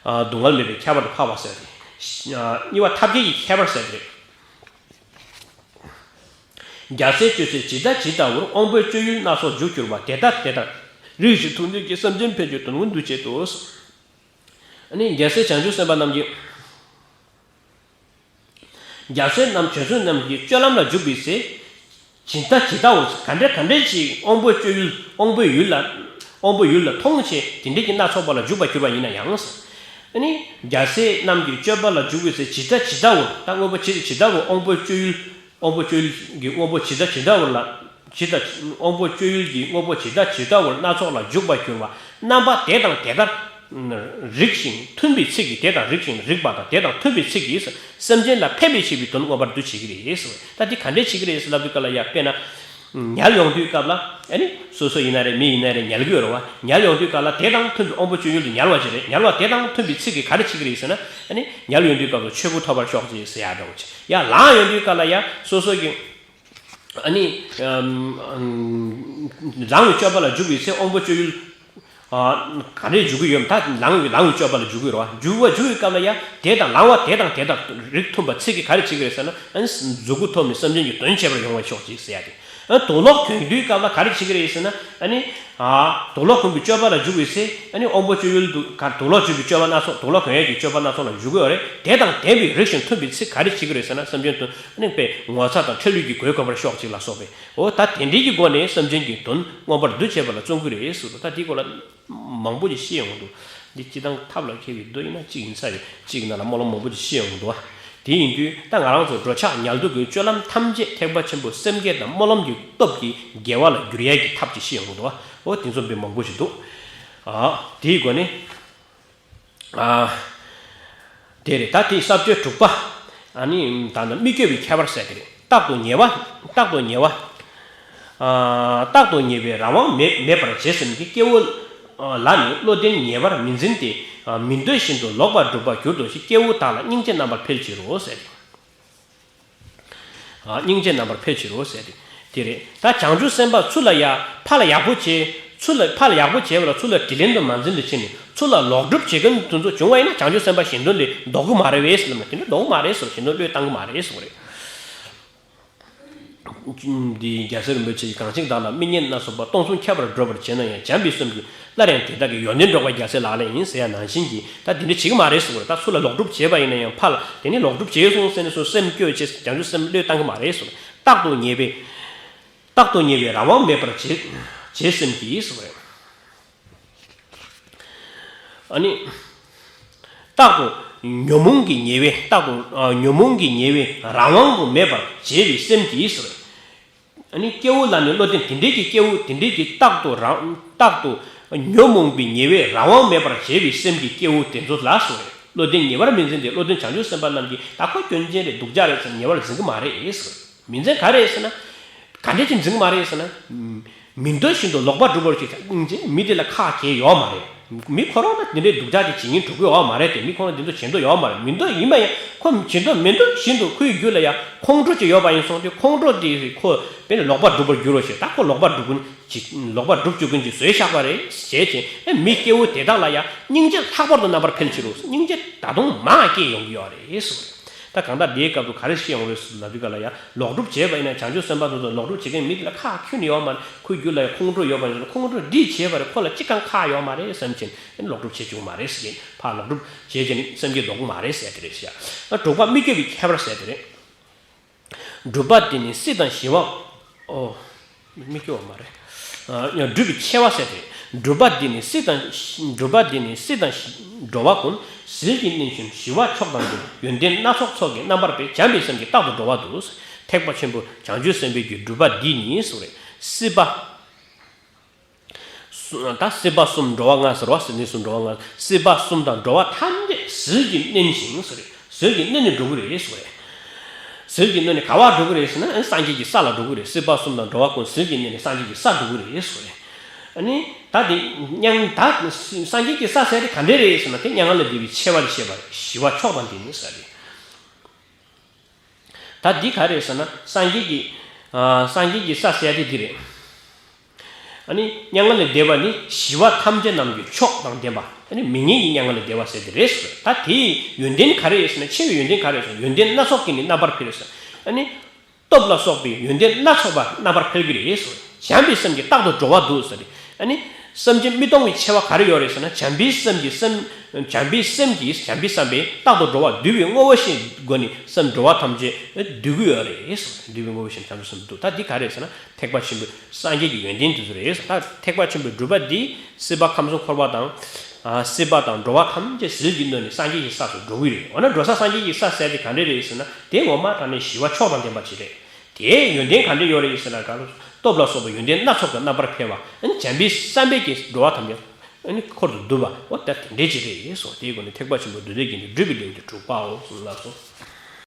ཨ། སྡུག་བསྔལ་མེད་པའི་ཁྱད་པར་དུ་འཕགས་པ་ཟེར་ཏེ། ཨ། གཉིས་པ་ཐབས་མཁས་ཀྱི་ཁྱད་པར་ཟེར་ཏེ་རེད། རྒྱལ་སྲས་སྤྱོད་ཚུལ་ཇི་ལྟ་ཇི་ལྟ་བུར། དབང་པོའི་སྤྱོད་ཡུལ་སྣ་ཚོགས་འཇུག་གྱུར་པ། དེ་ལྟ་དེ་ལྟར་རིགས་ཀྱི་ཐུགས་ཉིད་ཀྱིས། སེམས་ཅན་ཕན་ཕྱིར་དོན་ཀུན་འདུ་བྱེད་དོ། ཨ་ནི་རྒྱལ་སྲས་བྱང་ཆུབ་སེམས་དཔའ་རྣམས་ཀྱིས། རྒྱལ་སྲས་རྣམས་བྱང་ཆུབ་རྣམས་ཀྱི་སྤྱོད་ལམ་ལ་འཇུག་པའི་ཚེ། ཇི་ལྟ་ཇི་ལྟ་བུར། ག་འདྲ་ག་འདྲ་ཞིག་དབང་པོའི་སྤྱོད་ཡུལ། དབང་པོའི་ཡུལ་ལ། དབང་པོའི་ཡུལ་ལ་མཐོང་བྱས་དེ་འདྲ་གྱི་སྣ་ཚོགས་པ་ལ་འཇུག་པར་གྱུར་པ་ཡིན་ན་ཡང་། ཨ་ནི་རྒྱལ་སྲས་རྣམས་ཀྱི་སྤྱོད་པ་ལ་འཇུག་པའི་ཚེ། ཇི་ལྟ་ཇི་ལྟ་བུར། ད་དངོས་པོ་ཇི་ལྟ་ཇི་ལྟ་བུར། དབང་པོའི་སྤྱོད་ཡུལ། དབང་པོའི་སྤྱོད་ཡུལ་གྱི་དབང་པོ་ཇི་ལྟ་ཇི་ལྟ་བུར་ལ། ཇི་ལྟ་དབང་པོ་སྤྱོད་ཡུལ་གྱི་དངོས་པོ་ཇི་ལྟ་ཇི་ལྟ་བུར་སྣ་ཚོགས་ལ་འཇུག་པར་འགྱུར་བ་རྣམ་པ་དེ་དང་དེ་ལྟར་རིགས་ཤིང་མཐུན་པའི་ཚིག་གིས། དེ་དང་རིགས་ཤིང་རིགས་པ་དང་དེ་དང་མཐུན་པའི་ཚིག་གིས་སེམས་ཅན་ལ་ཕན་པའི་ཕྱིར་བའི་དོན་མངོན་པར་འདུ་བྱེད་ཀྱི་རེད་ཟེར། ད་འདི་ག་འདྲས་བྱེད་ཀྱི་རེད་ཟེར་ལབ་དུས་སྐབས་ལ་ཡ། དཔེར་ན། ཉལ་ཡོང་དུས་སྐབས་ལ་ཨ་ནི་སོ་སོ་ཡིན་ན་རེད། མི་ཡིན་ན་རེད། ཉལ་གྱི་ཡོད་རེད་བ། ཉལ་ཡོང་དུས་སྐབས་ལ་དེ་དང་མཐུན་པའི་དབང་པོ་སྤྱོད་ཡུལ་དུ་ཉལ་བ་ཅིག་རེད། ཉལ་བ་དེ་དང་མཐུན་པའི་ཚིག་གིས་ག་རེ་བྱེད་ཀྱི་རེད་ཟེར་ན། ཨ་ནི་ཉལ་ཡོང་དུས་སྐབས་སུ་ཆོས་སྐུ་ཐོབ་པར་ཤོག་ཅིག་ཟེར་ཡ་འདྲ་བོ་ཅིག་ཡ་ལངས་ཡོང་དུས་སྐབས་ལ་ཡ་སོ་སོ་གི་ཨ་ནི། ཨམ། ཨམ། ལངས་པའི་སྤྱོད་པ་ལ་འཇུག་པའི་ཚེ་དབང་པོ་སྤྱོད་ཡུལ། ཨ། ག་རེ་འཇུག་གི་ཡོད། ད་ལངས་པའི་ལངས་པའི་སྤྱོད་པ་ལ་འཇུག་གི་ཡོད་རེད་བ། འཇུག་པ་འཇུག་པའི་སྐབས་ལ་ཡ་དེ་དང་ལངས་པ་དེ་དང་དེ་དང་རིགས་མཐུན་པ་ཚིག་གིས་ག་རེ་བྱེད་ཀྱི་རེད་ཟེར་ན། ཨ་ནི་གཟུགས་སྐུ་ཐོབ་ནས་སེམས་ཅན་གྱི་དོན་བྱེད་པར་ཡོང་བར་ཤོག་ཅིག་ཟེར་ཡ་དེ། ཨ། དུག་ལོག་གྱོན་དུས་སྐབས་ལ་ག་རེ་བྱེད་ཀྱི་རེད་ཟེར་ན། ཨ་ནི། ཨ། དུག་ལོག་གྱོན་གྱི་སྤྱོད་པ་ལ་འཇུག་པའི་ཚེ། ཨ་ནི་དབང་པོ་སྤྱོད་ཡུལ་དུ་ག་དུག་ལོག་གྱོན་པའི་སྤྱོད་པ་སྣ་ཚོགས། དུག་ལོག་གྱོན་ཡས་ཀྱི་སྤྱོད་པ་སྣ་ཚོགས་ལ་འཇུག་གི་ཡོད་རེད། དེ་དང་ལྡན་པའི་རིགས་ཤིང་མཐུན་པའི་ཚིག་ག་རེ་བྱེད་ཀྱི་རེད་ཟེར་ན། སེམས་ཅན་དོན། ཨ་ནི་དཔེ་ངོ་ཚ་དང་ཁྲེལ་ལྷོད་ཀྱིས་གོས་གོན་པར་ཤོག་ཅིག་ལ་སོགས་པའི། འོ་ད་དེ་འདྲའི་གི་སྒོ་ནས་སེམས་ཅན་གྱི་དོན་མངོན་པར་འདུ་བྱེད་པ་ལ་བརྩོན་གྱི་རེད་ཟེར་དུས། ད་དེའི་སྐོར་ལ་མང་པོ་ཞིག་བཤད་ཡོང་གི་འདུག་འདི་སྤྱིར་བཏང་ཐབས་ལ་མཁས་པའི་མདོ་ཡིན་ན་གཅིག་ཡིན་ས་རེད། གཅིག་ཡིན་ན་ལ་སྨོན་ལམ་མང་པོ་ཞིག་བཤད་ཡོང་གི་འདུག་བ། དེ་ཡིན་དུས་ད་ང་རང་ཚོ་འགྲོ་འཆག་ཉལ་འདུག་གི་སྤྱོད་ལམ་ཐམས་ཅད་ཐེག་པ་ཆེན་པོ་སེམས་བསྐྱེད་དང་སྨོན་ལམ་གྱི་སྟོབས་ཀྱིས་དགེ་བ་ལ་བསྒྱུར་ཡས་ཀྱི་ཐབས་ཅིག་བཤད་ཡོང་གི་འདུག་བ། འོ་དེ་ཚོ་དཔེ་མང་པོ་ཞིག་འདུག་ཨ། དེའི་སྒོ་ནས། ཨ། དེ་རེད། ད་དེའི་ས་བཅད་དྲུག་པ། ཨ་ནི་ད་ནི་མི་བསྐྱོད་པའི་ཁྱད་པར་ཟེར་དེ་རེད། རྟག་ཏུ་ཉེ་བ། རྟག་ཏུ་ཉེ་བ། ཨ། རྟག་ཏུ་ཉེ་བའི་རང་དབང་མེད་མེད་པར་བྱེད་སེམས་ཀྱིས། སྐྱེ་བོ་ལ་ནི་བློ་ལྡན་ཉེ་བར་མི་འཛིན་ཏེ། མི་འདོད་བཞིན་དུ་ལོག་པར་སྒྲུབ་པར་འགྱུར་ཏོ་ཞེས། སྐྱེ་བོ་དག་ལ་སྙིང་རྗེ་རྣམ་པར་འཕེལ་ཕྱིར་རོ་ཟེར་ཏེ། ཨ། སྙིང་རྗེ་རྣམ་པར་འཕེལ་ཕྱིར་རོ་ཟེར་ཏེ། དེ་རེད། ད་བྱང་ཆུབ་སེམས་དཔའ་ཚུར་ལ་ཡ་ཕར་ལ་ཡག་པོ་བྱེད། ཚུར་ལ་ཕར་ལ་ཡག་པོ་བྱེད་པ་ལ་ཚུར་ལ་དྲིན་ལན་དུ་མ་འཛིན་དུ་ཕྱིན་ནས་ཚུར་ལ་ལོག་སྒྲུབ་བྱེད་མཁན་དེ་ཚོ་བྱུང་བ་ཡིན་ན། བྱང་ཆུབ་སེམས་དཔའ་གཞན་དོན་ལས་ལྡོག་གི་མ་རེད་པས་ཟེར་ལབ་ན། དེ་འདྲ་ལྡོག་གི་མ་རེད་ཟེར། གཞན་དོན་བློས་བཏང་གི་མ་རེད་ཟེར་བ་རེད། འདི་རྒྱལ་སྲས་རིན་པོ་ཆེས་གང་ཞིག་བདག་ལ་མི་སྙན་སྣ་ཚོགས་པ། སྟོང་གསུམ་ཁྱབ་པར་སྒྲོག་པར་བྱེད་ན་ཡང་། བྱམས་པའི་སེམས་ཀྱིས་སླར་ཡང་དེ་དག་གི་ཡོན་ཏན་སྒྲོག་པ་རྒྱལ་སྲས་ལག་ལེན་ཡིན་ཟེར་ཡ་ནང་བཞིན་གྱི། ད་དེ་འདྲ་བྱེད་ཀྱི་མ་རེད་ཟེར་བ་རེད། ད་ཚུར་ལ་ལོག་སྒྲུབ་བྱེད་པ་ཡིན་ན་ཡང་ཕར་ལ་དེ་ནི་ལོག་སྒྲུབ་བྱས་སོང་ཟེར་ནས་སོ་སེམས་སྐྱོ་བྱས། བྱང་ཆུབ་སེམས་བློས་བཏང་གི་མ་རེད་ཟེར། རྟག་ཏུ་ཉེ་བའི། རྟག་ཏུ་ཉེ་བའི་རང་དབང་མེད་པར་བྱེད་བྱེད་སེམས་ཀྱིས་ཟེར་བ་རེད། ཨ་ནི། རྟག་ཏུ་ཉོན་མོངས་ཀྱིས་ཉེ་བའི། རྟག་ཏུ་ཨ་ཉོན་མོངས་ཀྱིས་ཉེ་བའི་རང་དབང་དུ་མེད་པར་བྱེད་པའི་སེམས་ཀྱིས་ཟེར། ཨ་ནི་སྐྱེ་བོ་ལ་ནི་བློ་ལྡན། དེ་འདྲའི་གི་སྐྱེ་བོ་དེ་འདྲའི་གི་རྟག་ཏུ་རང་རྟག་ཏུ་ཉོན་མོངས་པའི་ཉེ་བའི་རང་དབང་མེད་པར་བྱེད་པའི་སེམས་ཀྱི་སྐྱེ་བོ་དེ་ཚོ་ལ་ཟེར། བློ་ལྡན་ཉེ་བར་མི་འཛིན་ཏེ། བློ་ལྡན་བྱང་ཆུབ་སེམས་དཔའ་རྣམས་ཀྱིས་ད་ཁོ་སྐྱོན་ཅན་རེད། སྡུག་ཅག་རེད་ཟེར་ཉེ་བར་འཛིན་གྱི་མ་རེད་ཟེར། མི་འཛིན། ག་རེ་ཟེར་ན། ག་འདྲས་ཅིག་འཛིན་གྱི་མ་རེད་ཟེར་ན། མི་འདོད་བཞིན་དུ་ལོག་པར་སྒྲུབ་པར་བྱེད། མི་དེ་ལ་ཁག་གང་ཡོད་མ་རེད། མི་ཁོ་རང་ལ་དེ་འདྲའི་སྡུག་ཅག་དེ་བྱེད་སྙིང་བྲོ་གི་ཡོད་མ་རེད་དེ། མི་ཁོ་རང་དེ་ཚོ་བྱེད་འདོད་ཡོད་མ་རེད། མི་འདོད་ཡིན་པ་ཡང་ཁོ་བྱེད་འདོད་མི་འདོད་བཞིན་དུ་ཁོའི་རྒྱུད་ལ་ཡང་ཁོང་ཁྲོ་ཅིག་ཡོད་པ་ཡིན་སོང་དུས། ཁོང་ཁྲོ་དེ་ཁོ་དཔེར་ན་ལོག་པར་སྒྲུབ་པར་འགྱུར་རོ་ཞེས། ད་ཁོ་ལོག་པར་སྒྲུབ་ཀུན་གྱི་ལོག་པར་སྒྲུབ་བཅུག་ཀུན་གྱི་བཟོས་བཞག་པ་རེད་ཞེས་བྱས། ཨེ་མི་སྐྱེ་བོ་དེ་དག་ལ་ཡང་སྙིང་རྗེ་ལྷག་པར་དུ་རྣམ་པར་འཕེལ་ཕྱིར་རོ། སྙིང་རྗེ་ད་དུང་མང་སྐྱེ་ཡོང་གི་ཡོད་རེད་ཟེར། ད་གང་ལྟར་དེའི་སྐབས་སུ་ག་རེ་བཤད་ཡོང་རེད་ལབ་དུས་སྐབས་ལ་ཡང་ལོག་སྒྲུབ་བྱས་པ་ཡིན་ན། བྱང་ཆུབ་སེམས་དཔའ་དེ་ཚོ་ལོག་སྒྲུབ་བྱེད་མཁན་མི་དེ་ལ་ཁག་ཁྱོན་ནས་ཡོད་མ་རེད། ཁོའི་རྒྱུད་ལ་ཡང་ཁོང་ཁྲོ་ཡོད་པ་ཡིན་ན། ཁོང་ཁྲོ་འདི་བྱས་པ་རེད། ཁོ་ལ་ཅི་གང་ཁག་ཡོད་མ་རེད་བསམ་བྱས་ལོག་སྒྲུབ་བྱེད་བཅུག་མ་རེད་ཟེར། ཕར་ལོག་སྒྲུབ་བྱས་བྱས་ནས་སེམས་བསྐྱེད་ལྡོག་མ་རེད་ཟེར་དེ་རེད་ཤག་ཨ། དྲུག་པ་མི་བསྐྱོད་པའི་ཁྱད་པར་ཟེར་དེ་རེད། སྒྲུབ་པ་འདི་ནི་སྲིད་དང་ཞི་བ། ཨོ། མི་སྐྱོ་བ་མ་རེད། ཨ། སྒྲུབ་པའི་ཆེ་བ་ཟེར་ཏེ། སྒྲུབ་པ་འདི་ནི་སྲིད་དང་། སྒྲུབ་པ་འདི་ནི་སྲིད་དང་འགྲོ་བ་ཀུན། ཟིལ་གྱིས་མནན་ཞིང་ཞི་བ་མཆོག་དང་ལྡན། ཡོན་ཏན་སྣ་ཚོགས་ཚོགས་ཀྱིས་རྣམ་པར་འཕེལ། བྱམས་པའི་སེམས་ཀྱིས་རྟག་ཏུ་འགྲོ་བ་འདུལ། ཐེག་པ་ཆེན་པོ་བྱང་ཆུབ་སེམས་དཔའི་རྒྱུད་སྒྲུབ་པ་འདི་ནི་ཟེར་བ་རེད། སྲིད་པ། སུ། ད་སྲིད་པ་གསུམ་འགྲོ་བ་ལྔ་ཟེར་བ། སྲིད་ནི་གསུམ་འགྲོ་བ་ལྔ། སྲིད་པ་གསུམ་དང་འགྲོ་བ་ཐམས་ཅད་ཟིལ་གྱིས་མནན་ཞིང་ཟེར་རེད། ཟིལ་གྱིས་མནན་ནས་འགྲོ་གི་རེད་ཟེར་བ་རེད། ཟིལ་གྱིས་མནན་ནས་ག་བར་འགྲོ་གི་རེད་ཟེར་ན། ཨ། སངས་རྒྱས་ཀྱི་ས་ལ་འགྲོ་གི་རེད། སྲིད་པ་གསུམ་དང་འགྲོ་བ་ཀུན་ཟིལ་གྱིས་མནན་ནས་སངས་རྒྱས་ཀྱི་ས་འགྲོ་གི་རེད་ཟེར་བ་རེད། ཨ་ནི་ད་དེ་མྱང་། ད་སངས་རྒྱས་ཀྱི་ས་ཟེར་དེ་ག་འདྲས་རེད་ཟེར་ན། དེ་མྱ་ངན་ལས་འདས་པའི་ཆེ་བ་ལ་བཤད་པ་རེད། ཞི་བ་མཆོག་དང་ལྡན་ནི་ཟེར་རེད། ད་འདི་ག་རེ་རེད་ཟེར་ན། སངས་རྒྱས་ཀྱི། ཨ། སངས་རྒྱས་ཀྱི་ས་ཟེར་ཡ་དེ་འདི་རེད། ཨ་ནི་མྱ་ངན་ལས་འདས་པ་ནི་ཞི་བ་ཐམས་ཅད་རྣམས་ཀྱི་མཆོག་དང་ལྡན་པ། ཨ་ནི་མི་ངན་གྱི་མྱ་ངན་ལས་འདས་པ་ཟེར་དེ་རེད་ཟེར། ད་དེའི་ཡོན་ཏན་ག་རེ་རེད་ཟེར་ན། ཆེ་བའི་ཡོན་ཏན་ག་རེ་རེད་ཟེར་ན། ཡོན་ཏན་སྣ་ཚོགས་ཀྱིས་ནི་རྣམ་པར་འཕེལ་ཟེར། ཨ་ནི་སྟོབས་ལ་སོགས་པའི་ཡོན་ཏན་སྣ་ཚོགས་པ་རྣམ་པར་འཕེལ་གྱི་རེད་ཟེར། བྱམས་པའི་སེམས་ཀྱིས་རྟག་ཏུ་འགྲོ་བ་འདུལ་ཟེར། ཨ་ནི་སེམས་ཅན་མི་གཏོང་བའི་ཆེ་བ་ག་རེ་ཡོད་རེད་ཟེར་ན། བྱམས་པའི་སེམས་ཀྱིས་སེམས། བྱམས་པའི་སེམས་ཀྱིས། བྱམས་པའི་བསམ་པས་རྟག་ཏུ་འགྲོ་བ་འདུལ་བའི་དངོས་པོ་བཞིན་སྒོ་ནས་སེམས་འགྲོ་བ་ཐམས་ཅད་འདུལ་གྱི་ཡོད་རེད་ཟེར། འདུལ་བའི་དངོས་པོ་བཞིན་བྱང་ཆུབ་སེམས་འདུལ། ད་འདི་ག་རེད་ཟེར་ན། ཐེག་པ་ཆེན་པོའི་སངས་རྒྱས་ཀྱི་ཡོན་ཏན་དེ་ཚོ་རེད། ད་ཐེག་པ་ཆེན་པོའི་སྒྲུབ་པ་འདི་སྲིད་པ་ཁམས་གསུམ་འཁོར་བ་དང་། ཨ། སྲིད་པ་དང་འགྲོ་བ་ཐམས་ཅད་ཟིལ་གྱིས་གནོན་ནས་སངས་རྒྱས་ཀྱི་ས་སུ་འགྲོ་གི་རེད། འོ་ན་འགྲོ་ས་སངས་རྒྱས་ཀྱི་ས་ཟེར་དེ་ག་འདྲས་རེད་ཟེར་ན། དེ་ངོ་མ་དྲང་གནས་ཞི་བ་མཆོག་དང་ལྡན་པ་ཅིག་རེད། དེའི་ཡོན་ཏན་ག་འདྲས་ཡོད་རེད་ཟེར་ན། ག་ལ་ སྟོབས་ལ་སོགས་པ་ཡོན་ཏན་སྣ་ཚོགས་ཀྱི་རྣམ་པར་འཕེལ་བ། ཨ་ནི་བྱམས་པའི་བསམ་པས་ཀྱིས་འགྲོ་བ་ཐམས་ཅད་ཨ་ནི་འཁོར་དུ་བསྡུ་བ། འོ་ད་དེ་འདྲའི་ཅིག་རེད་སོ། དེའི་སྒོ་ནས་ཐེག་པ་ཆེན་པོ་མདོ་སྡེ་རྒྱན་གྱི་སྒྲུབ་པའི་ལེའུ་སྟེ་དྲུག་པའོ་གསུངས་ལགས་སོ།